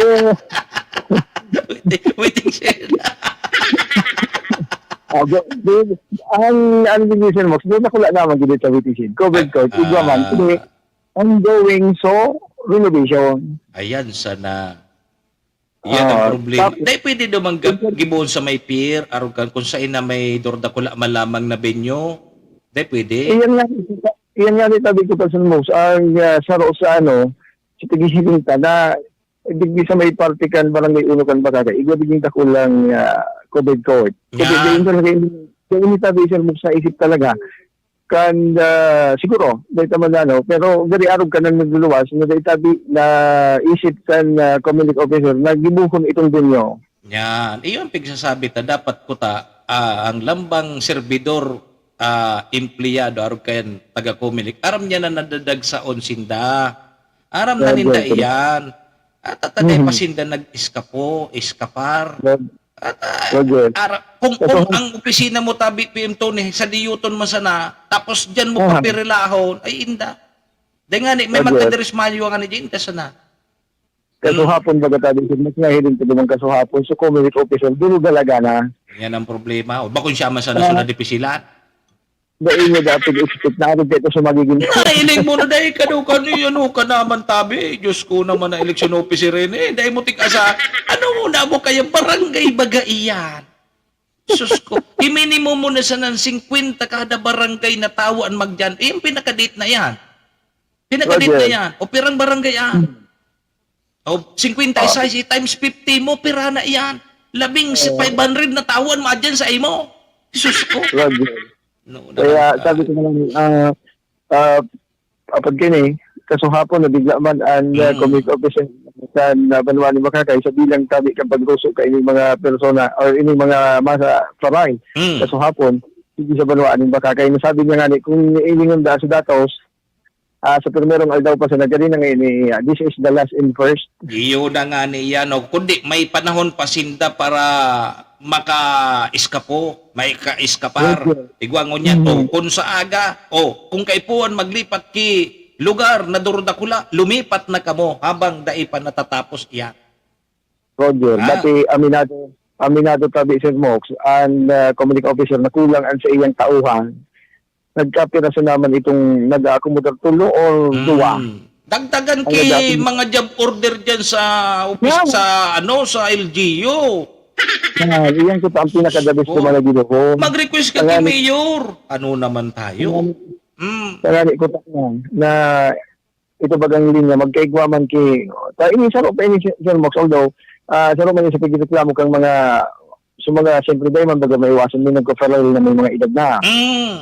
Eh, Waiting, waiting shed. Ah, go, go, ang, ang decision mo, doon ako lang naman gid sa waiting shed. Covered court, igwa man. Ah. Hindi, ongoing, so, renovation. Ayan, sana. Yan ang Ah, problema. tap- Dai pwede daw mangga-, gibohon sa may pier, arog kan kung sain na may durdakula man lamang na venue. Dai pwede. Iyan nga, iyan nga ni tabi ko, Pastor Mox, ang, ah, saro sa ano, sa paghihiling ta na, digdi sa may parte kan Barangay Uno kan Bakakay, igwa digdi dakulang, ah, covered court. Covered Yan. Yan talaga yung, yung ini tabi, Sir Mox, sa isip talaga. Kan, ah, siguro, dahil tama na, no? Pero very arog ka nang nagluluwas, na dahil tabi na isip kan, ah, Comelec officer na gibuhon itong venue. Yan. Iyon pigsasabi ta, dapat kuta, ah, ang lambang serbidor, ah, empleyado, arog kayan taga Comelec, aram niya na nadadagsaon sinda. Aram na Yan, ninda yan, yan. iyan. At, at, at, Mhm. pa sinda nag-eskapo, eskapar. Yan. At, ah, Roger. ara-, kung, Ito kung ang opisina mo tabi, P M Tony, sa Diyuton man sana, tapos diyan mo Aha. papirilahon, ay inda. Dahil nga ni, may Roger. magkadiris mayo nga ni Jinta sana. Kasuhapon Hmm. baga tabi, sir, mas nahiling ko naman kasuhapon. So, Comelec official, duro galaga na. Yan ang problema. O, bakun siya man sana Ah. sunod ipisilan. Dai niya dapat expect na ano dito sa magiging Nailing mo na, dai ka daw, kani, ano ka naman, tabi? Diyos ko naman, na eleksyon officer rin eh. Dai mo tig-asa, ano mo na mo kaya, barangay baga iyan? Sus ko, i-minimum mo na sana ng singkwenta kada barangay na tawo ang magdiyan. Eh, yung pinakadate na yan. Pinakadate na Roger. yan. O pirang barangay yan. Hmm. O, singkwenta y seis Oh. times fifty mo, pira na iyan? Labing si Oo. five hundred na tawo an maadyan sa imo. Sus ko. Roger. No, Kaya nakaka- sabi ko na lang, ah, ah, apod kini, kasuhapon nabigla man ang uh, Mm. community officer sa uh, Banwa ni Makakay sa bilang tabi kan pagruso ka ining mga persona or ining mga masa paray. Mm. Kasuhapon, hindi sa Banwa ni Makakay. Nasabi niya nga ni, kung iningon da sa datos, ah, sa primerong aldaw pa sa nagkadi na ngayon, eh, ah, this is the last and first. Iyo na nga ni yan. O, kundi may panahon pa sinda para maka-eskapo, may ka-eskapar. Opo. Igwa ngunyan, Mhm. o, kung sa aga, o, kung kaipuhan maglipat ki lugar na durudakula, lumipat na kamo habang dai pa natatapos iyan. Roger, Ah. dati aminado, aminado tabi, Sir Mox, ang uh, community officer na kulang ang sa iyang tauhan. Nagkapiraso naman itong nag-aakomodar tulo or Mm. duwa. Dagdagan Ang ki nag-aakomodar- mga job order dyan sa office, Yeah. sa ano, sa L G U. Na, iyan ko ang pinakadabis Oh. ko mga ginuho. Mag-request ka Kaya kay ni- mayor. Ano naman tayo? Mm. Kaya ni ko ta na, na ito bagang linya, magkaigwa man ki, ta, ini saro pa ini, Sir Mox, although, ah, saro man sa pagreklamo kang mga, sa mga, siyempre, dahil man baga maiwasan, may nagko-file na may mga edad na. Mm.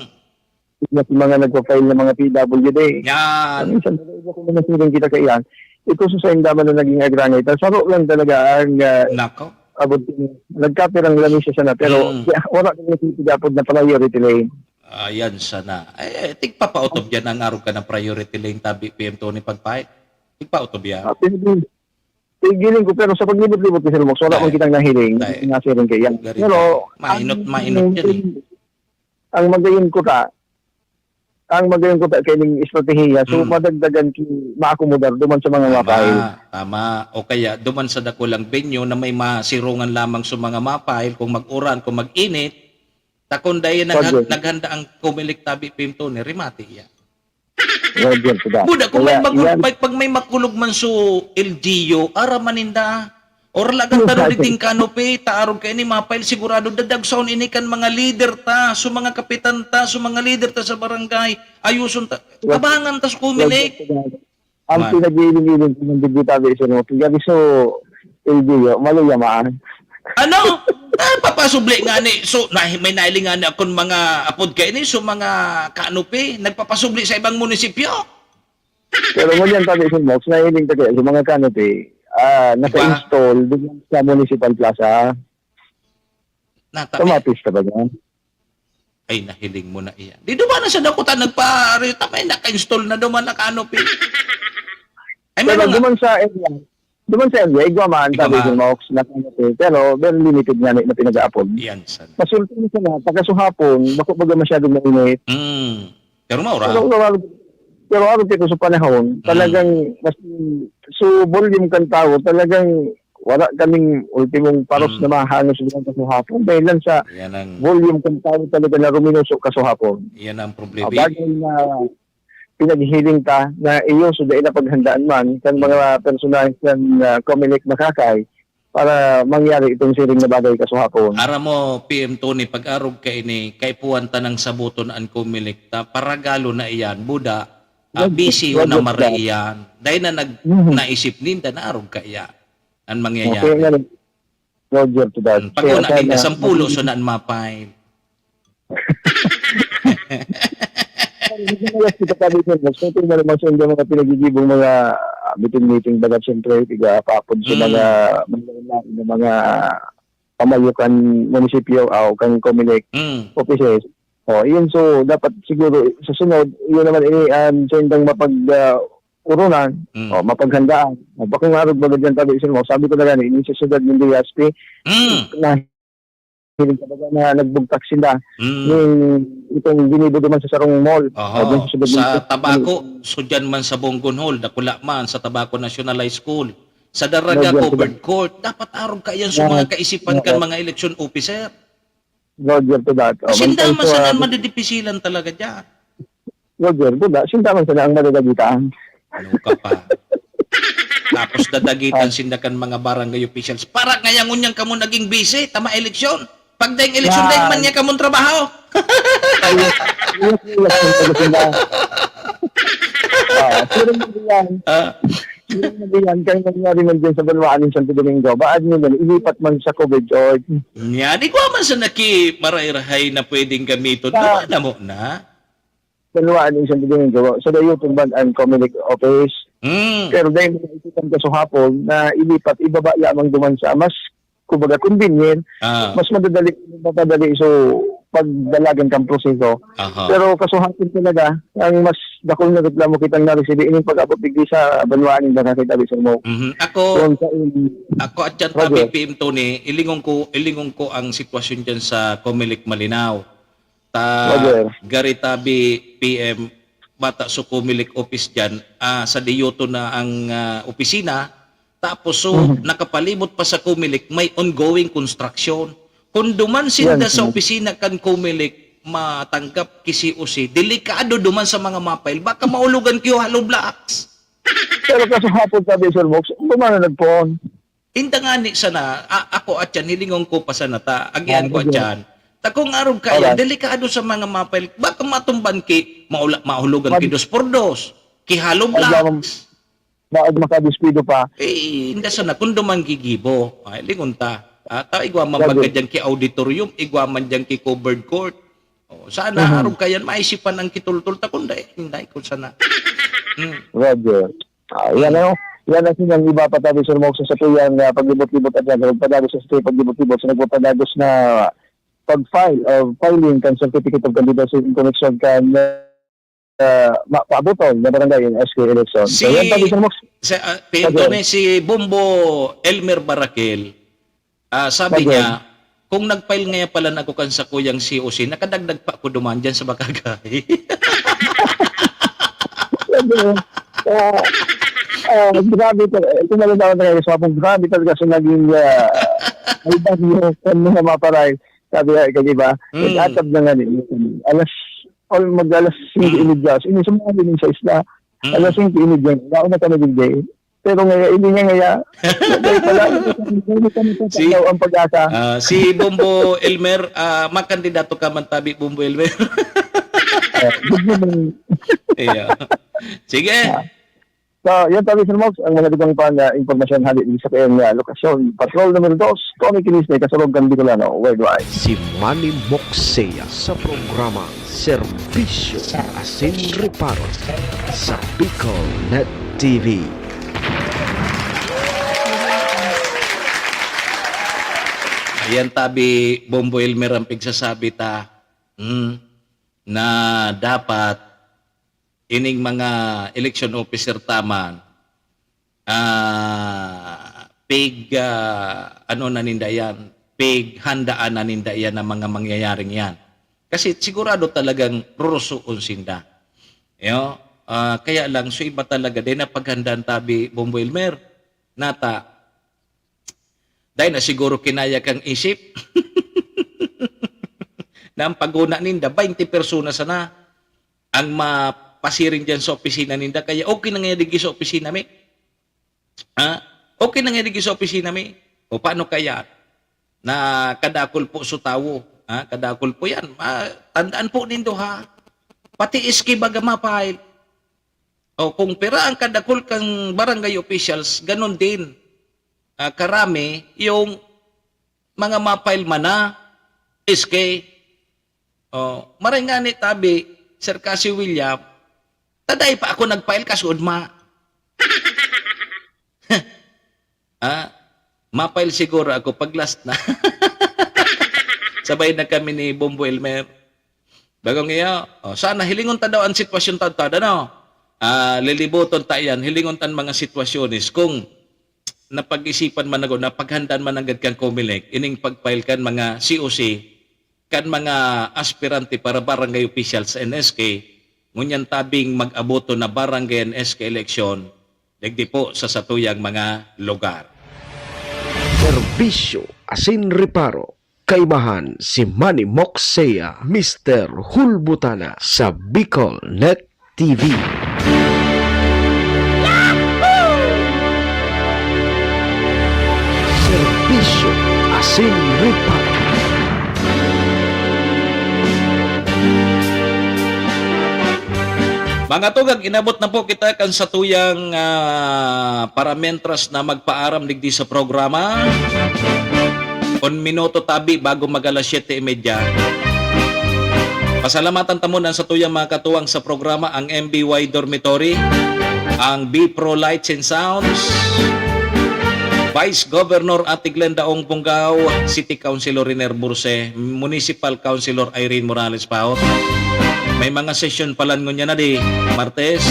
Na si mga nagko-file na mga P W D. Yan. Minsan, baga iba ko naman siring kita kaiyan. Ito sa saindaman na naging agrangay, ta, saro lang talaga ang, ah, Nako. abot, nagkapirang lamisa sana, pero Mm. ya, wala ko na pinapod na priority lane. Ayan sana. Eh, tigpapaotob yan ang arog ka ng priority lane, tabi P M Tony Pagpay. Tigpaotob yan. Ah, pero di, tigiling ko, pero sa paglibot-libot ko, Sir Mox, wala Ay. man kitang nahiling, Ay. nasiring kaiyan. Gari Pero, ka. Mainot, ang, mainot yan eh. Ang magayon ko ta, ang magayon ko ta kaining estratehiya, so Mm. madagdagan ki maakomodar duman sa mga mapahil. Tama, tama. O kaya, duman sa dakulang venue na may masirungan lamang sa mga mapahil, kung mag-uran, kung mag-init, takon dahil naghan- Roger. Naghanda ang Comelec tabi P M Tony, rimati iya. Roger, sida. Buda, kung Kaya may, makul- yan, pag, pag may makulog man so L G U, ara man ninda. Or lagang Yes, taro sir. Diting canopy, ta arog kaini mapahil, sigurado dadagsaon ini kan mga leader ta, so mga kapitan ta, so mga leader ta sa barangay, ayuson ta, Yes. tabangan ta sa Comelec. Ang Man. pinag-iiling-iling ko ng digitabi sa mga pagkabi, so, L G U, maluya man. Ano? Ah, papasubli nga ni, so, na, may nailing nga ni akong mga apod kaini, so mga canopy, nagpapasubli sa ibang munisipyo. Pero ngunyan tabi sa Mox, nahiling ka kaya sa mga canopy, ah, naka-install doon sa Municipal Plaza. Nata, Sa mga pista ba niya? Ay, nahiling mo na iyan. Di duman na sa dakutan nagpa-, tamay, naka-install na duman na canopy. Ay, may Pero mga, duman sa area, duman sa area, igwa man, Igwa tabi man. sa Mox, na canopy. Pero very limited nga ni na pinag-aapon. Yan sana. Masulti na sana, pagkasuhapon, bako baga masyadong mainit. Mm. Pero maura. Pero, pero, pero araw kito sa panahon, Mm. talagang, mas, so volume kan tao, talagang wala kaming ultimong paros Mm. na mahangos sa kasuhapon dahil lang sa Yan ang, volume kan tao talaga na ruminuso kasuhapon. Yan ang Ah, problema. bagay na pinaghiling ta na iyo, so dahil na paghandaan man kan mga personahe kan ah, Comelec Makakay para mangyari itong siring na bagay kasuhapon. Aram mo, P M Tony, pag-arog ka ini, kaipuhan ta nang sabuton an Comelec ta, paragalo na iyan, buda, ah, Yes, bisyo yes, na yes, mara yes. iyan. Dahil na nag, Mhm. naisip ninda na arog ka iyan. An Okay, mangyayari. nga rin. Roger to that. Pag una, sana ninda, sampolo, magiging so naan mapay. Nagmamalas kita, sabi ko, mas kung tingnan naman sa inyo mga pinagigibong mga ah, meeting-meeting, baga siyempre, tiga papod sa Mm. mga, mga, mga pamayo kan munisipyo o kan Comelec Mm. offices. O, yun, so, dapat siguro sa sunod, yun naman ini ang sa indang mapag ah, urunan, Mm. o, mapaghandaan. O, bakong arog baga dyan, tabi, isin mo, sabi ko na gani, ini sa syudad ng D S P, Mm. na hiling talaga na nagbugtak sila Mm. yung itong ginibo naman sa sarong mall. Oho, O, dun sa syudad sa ng Tabaco, so dyan man sa Bonggon Hall, dakula man, sa Tabaco National High School, sa Daraga Roger, Covered Court, dapat arog ka yan sa Yeah. mga kaisipan kan Yeah. mga election officer. Roger to that. O, Kasi mantay daman ko, sana ah, ang madidipisilan talaga dyan. Roger, buda, sinda man sana ang madadagitan. Ano ka pa? Tapos dadagitan Ah. sinda kan mga barangay officials. Para ngaya ngunyan kamo naging busy, tama eleksyon. Pag daing eleksyon, Yan. daing man niya kamong trabaho. Yes, yes, yes, yes, yes. Ah, pero mo yan. Ah, Yan, kaya nangyari man dyan sa Banwaan ng Santo Domingo, baad mo yan, ilipat man sa COVID ward. Yan, igwa man sa naki-, marahay-rahay na pwedeng gamiton, Ah. Gawa na mo na. Banwaan ng Santo Domingo, sa Dayuton man ang Comelec office. Mm. Pero dahil naisipan ka sa hapon na ilipat, ibaba lamang duman sa mas, kumbaga, convenient, Ah. mas madadali, mapadali so pagdalagan kang proseso. Aha. Pero kasuhapon talaga, ang mas dakul na reklamo kitang naresibi, ining pag-abot digdi sa banwaan ninda, nakita di sa mo. Mhm. Ako, Kung sa in-, ako at yan, Roger. Tabi, P M Tony, ilingon ko, ilingon ko ang sitwasyon dyan sa Comelec Malinao. Ta, Roger. Gari tabi, P M, bata sa Comelec office dyan, ah, sa Diyuto na ang, ah, opisina. Tapos, so, Mhm. nakapalimot pa sa Comelec, may ongoing construction. Kung duman sinda Yan, sa sir. Opisina kan Comelec, matanggap ki C O C, delikado duman sa mga mapile, baka maulogan ki hollow blocks. Pero kaso hapon, sabi, Sir Mox, kung ano nagpoon? Inda ngani sana, a-, ako at yan, hilingon ko pa sana ta, agian Ah, ko at sige. Yan. Ta kung arog kaya, Alright. Delikado sa mga mapile, baka matumban ki, maula-, mahulogan ki Mag- dos por dos, ki hollow Ay, blocks. Baag makadispido pa. Eh, inda sana, kung duman gigibo, ay, lingon ta. Ah, ta, igwa man Grabe. Baga dyan ki auditorium, igwa man dyan ki covered court. Oh, sana Mhm. Arog kayan, maisipan ang kitultol ta, kung dai, hindi, kung sana. Hmm. Grabe. Ah, yan, Hmm. Ano? Yan ang sinyang iba pa tabi, Sir Mox, sa tuyang, ah, paglibot-libot at yan, pagpadagos sa tuyang paglibot-libot, sa nagpapadagos na pag-file or filing kan Certificate of Candidacy in connection kan, ah, ma-, paaboton na barangay in S K election. So, Si, yan pa, Mister Mox. Si, ah, P M Tony, si Bombo Elmer Barakel, ah, sabi niya, "Kung nag-file ngayon pala na ako kan sakuyang C O C, nakadagdag pa ako duman dyan sa Bakagay." Sabi niya, ah, ah, grabe talaga. Ito na lang ako talaga sa akong grabe talaga sa naging, ah, ay, bagyo, kung mga maparay. Sabi nga, ikaw, di ba? Mm. Nag-atab na nga ni, alas, or mag-alas singko Mm. y media. Ini sa mga sa isla. Mm. Alas singko y media. Nauna kami digdi. Pero ngayon, hindi nga ngaya. Kaya pala, hindi kami Si, tatanaw ang pag-asa. Ah, si Bombo Elmer, ah, makandidato ka man tabi, Bombo Elmer. Ah, good morning. Iya. Sige. Ah. So, yun, tabi, Sir Mox, ang mga dugang pang, ah, impormasyon hali din sa kayang, ah, lokasyon. Patrol numero dos, Tony Kinis, may kasurog kan Bicolano, worldwide. Si Manny Moxea sa programa Serbisyo Asin Reparo sa Bicol Net T V. Ayan, tabi, Bombo Elmer, ang pigsasabi ta, mm, na dapat ining mga election officer ta man, ah, pig, ah, ano na ninda yan, pighandaan na ninda yan ang mga mangyayaring yan. Kasi sigurado talagang rurusuon sinda. Yo, ah, kaya lang, so iba talaga din na paghandaan tabi, Bombo Elmer, nata, dahil na siguro kinaya kang isip na ang paguna ninda, baynte persona sana ang mapasiring diyan sa opisina ninda. Kaya okay na nga digdi sa opisina mi. Ha? Okay na nga digdi sa opisina mi. O paano kaya? Na kadakol po sa tawo. Ha? Kadakol po yan. Ah, tandaan po nindo, ha? Pati S K baga ma-file. O kung pira ang kadakol kang barangay officials, ganun din. Ah, karami yung mga ma-file man na S K. Oh, maray nga ni tabi, Sir Cassie William, taday pa ako nag-file, kasuod ma. Ah, ma-file siguro ako pag last na. Sabay na kami ni Bombo Elmer. Bagong iya, oh, sana hilingon ta daw ang sitwasyon ta, ta, ano? Ah, lilibuton ta yan, hilingon ta ang mga sitwasyones. Kung napag-isipan man ako, napaghandaan man nanggad kang Comelec, ining pag-file kan mga C O C, kan mga aspirante para barangay officials and S K, ngunyan tabing mag-aboto na barangay and S K election, digdi po sa satuyang mga lugar. Serbisyo asin reparo, kaibahan si Manny Moxea, Mister Hulbutana sa Bicol Net T V. Serbisyo asin reparo. Mga tugang, inabot na po kita kan satuyang, ah, paramientras na magpaaram digdi sa programa. Un minuto tabi bago mag-alas siyete y media. Pasalamatan ta muna ang satuyang mga katuwang sa programa, ang M B Y Dormitory, ang B Pro Lights and Sounds, Vice Governor Ate Glenda Ong Bungao, City Councilor Riner Burse, Municipal Councilor Irene Morales Paot. May mga session palan ngunyan na di, Martes,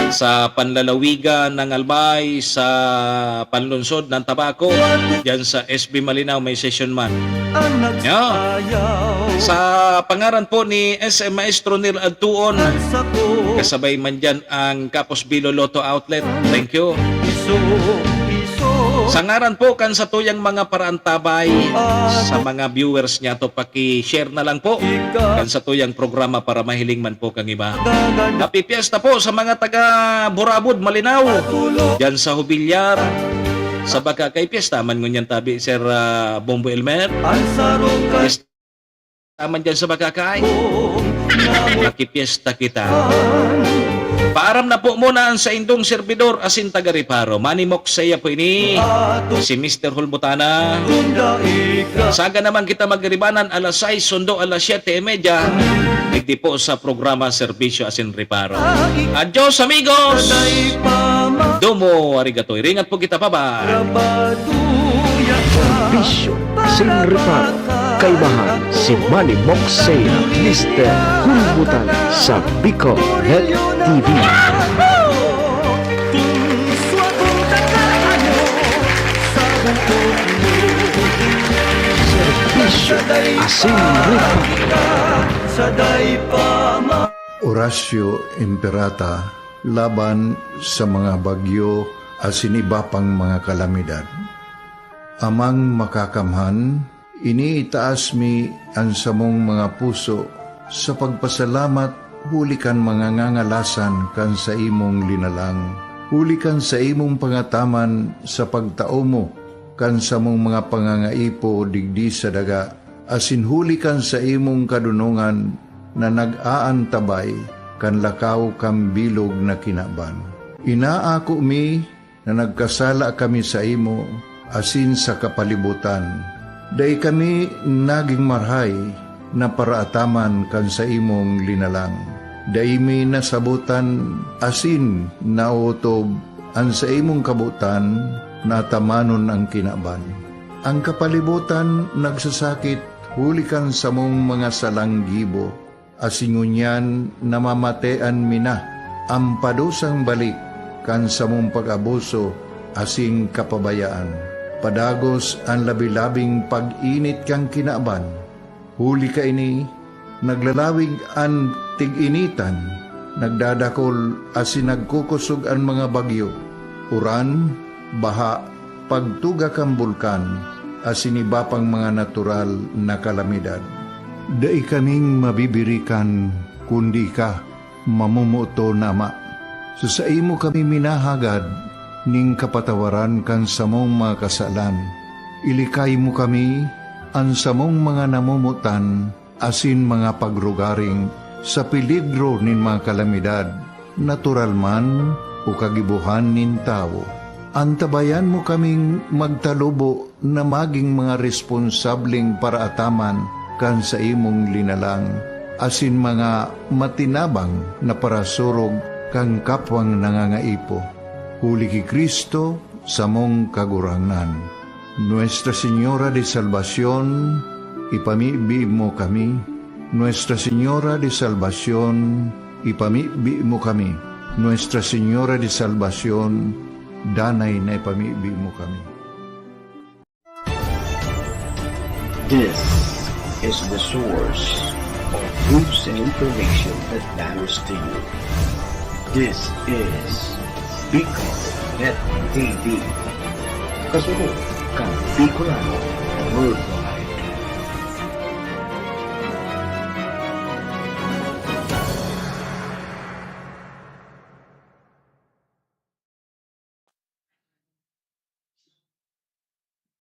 sa panlalawigan ng Albay, sa panlunsod ng Tabaco, diyan sa S B Malinao may session man. Yeah. Sa pangaran po ni S M Maestro Neil Adtuon, kasabay man diyan ang Kapos Bilo Lotto Outlet. Thank you. Sa ngaran po kan satuyang mga paraantabay, sa mga viewers niya to, paki-share na lang po kan satuyang programa para mahiling man po kang iba. Happy Fiesta po sa mga taga Burabod, Malinao, diyan sa Jubilar, sa Bacacay. Fiesta man ngunyan tabi, Sir, ah, Bombo Elmer. Fiesta man dyan sa Bacacay. Makipiesta kita. Paaram na po muna ang saindong servidor asin taga-Reparo. Manny Moksea po ini, si Mister Hulbutana. Saga naman kita magribanan alas sais, sundo alas siyete y media. Digdi po sa programa Serbisyo asin Reparo. Adios, amigos! Domo arigato. Iringat po kita, bye-bye. Serbisyo asin Reparo. Kaibahan si Manny Moksea, Mister Hulbutan sa Bicol Net T V. Serbisyo asin Reparo. Orasyo Imperata laban sa mga bagyo asin iba pang mga kalamidad. Amang Makakamhan, iniitaas mi an samong mga puso sa pagpasalamat huli kan mga ngangalasan kan saimong linalang, huli kan saimong pangataman sa pagtao mo kan samong mga pangangaipo digdi sa daga, asin huli kan saimong kadonongan na nag-aantabay kan lakaw kan bilog na kinaban. Inaako mi na nagkasala kami saimo asin sa kapalibotan. Dai kami nagin marahay na paraataman kan saimong linalang. Dai mi nasabotan asin naotob an saimong kabotan na atamanon an kinaban. An kapalibotan nagsasakit huli kan samong mga salang gibo, asin ngunyan namamatean mi na an padusang balik kan samong pag-abuso asin kapabayaan. Padagos an labi-labing pag-init kan kinaban. Huli kaini, naglalawig an tig-initan, nagdadakol asin nagkukosog an mga bagyo, uran, baha, pagtuga kan bulkan, asin iba pang mga natural na kalamidad. Dai kaming mabibirikan, kundi ika, mamomoton na Ama. Sa saimo kami minahagad nin kapatawaran kan samong mga kasalan. Ilikay mo kami, an samong mga namomotan, asin mga pagrugaring sa peligro nin mga kalamidad, natural man o kagibohan nin tawo. Antabayan mo kaming magtalubo na magin mga responsableng paraataman kan saimong linalang, asin mga matinabang na parasurog kan kapwang nangangaipo. Huli ki Cristo, samong Kagurangnan. Nuestra Señora de Salvacion, ipamibi mo kami. Nuestra Señora de Salvacion, ipamibi mo kami. Nuestra Señora de Salvacion, danay na ipamibi mo kami. This is the source of news and information that matters to you. This is Bicol Net T V. Kasunod kan Bicolano Worldwide.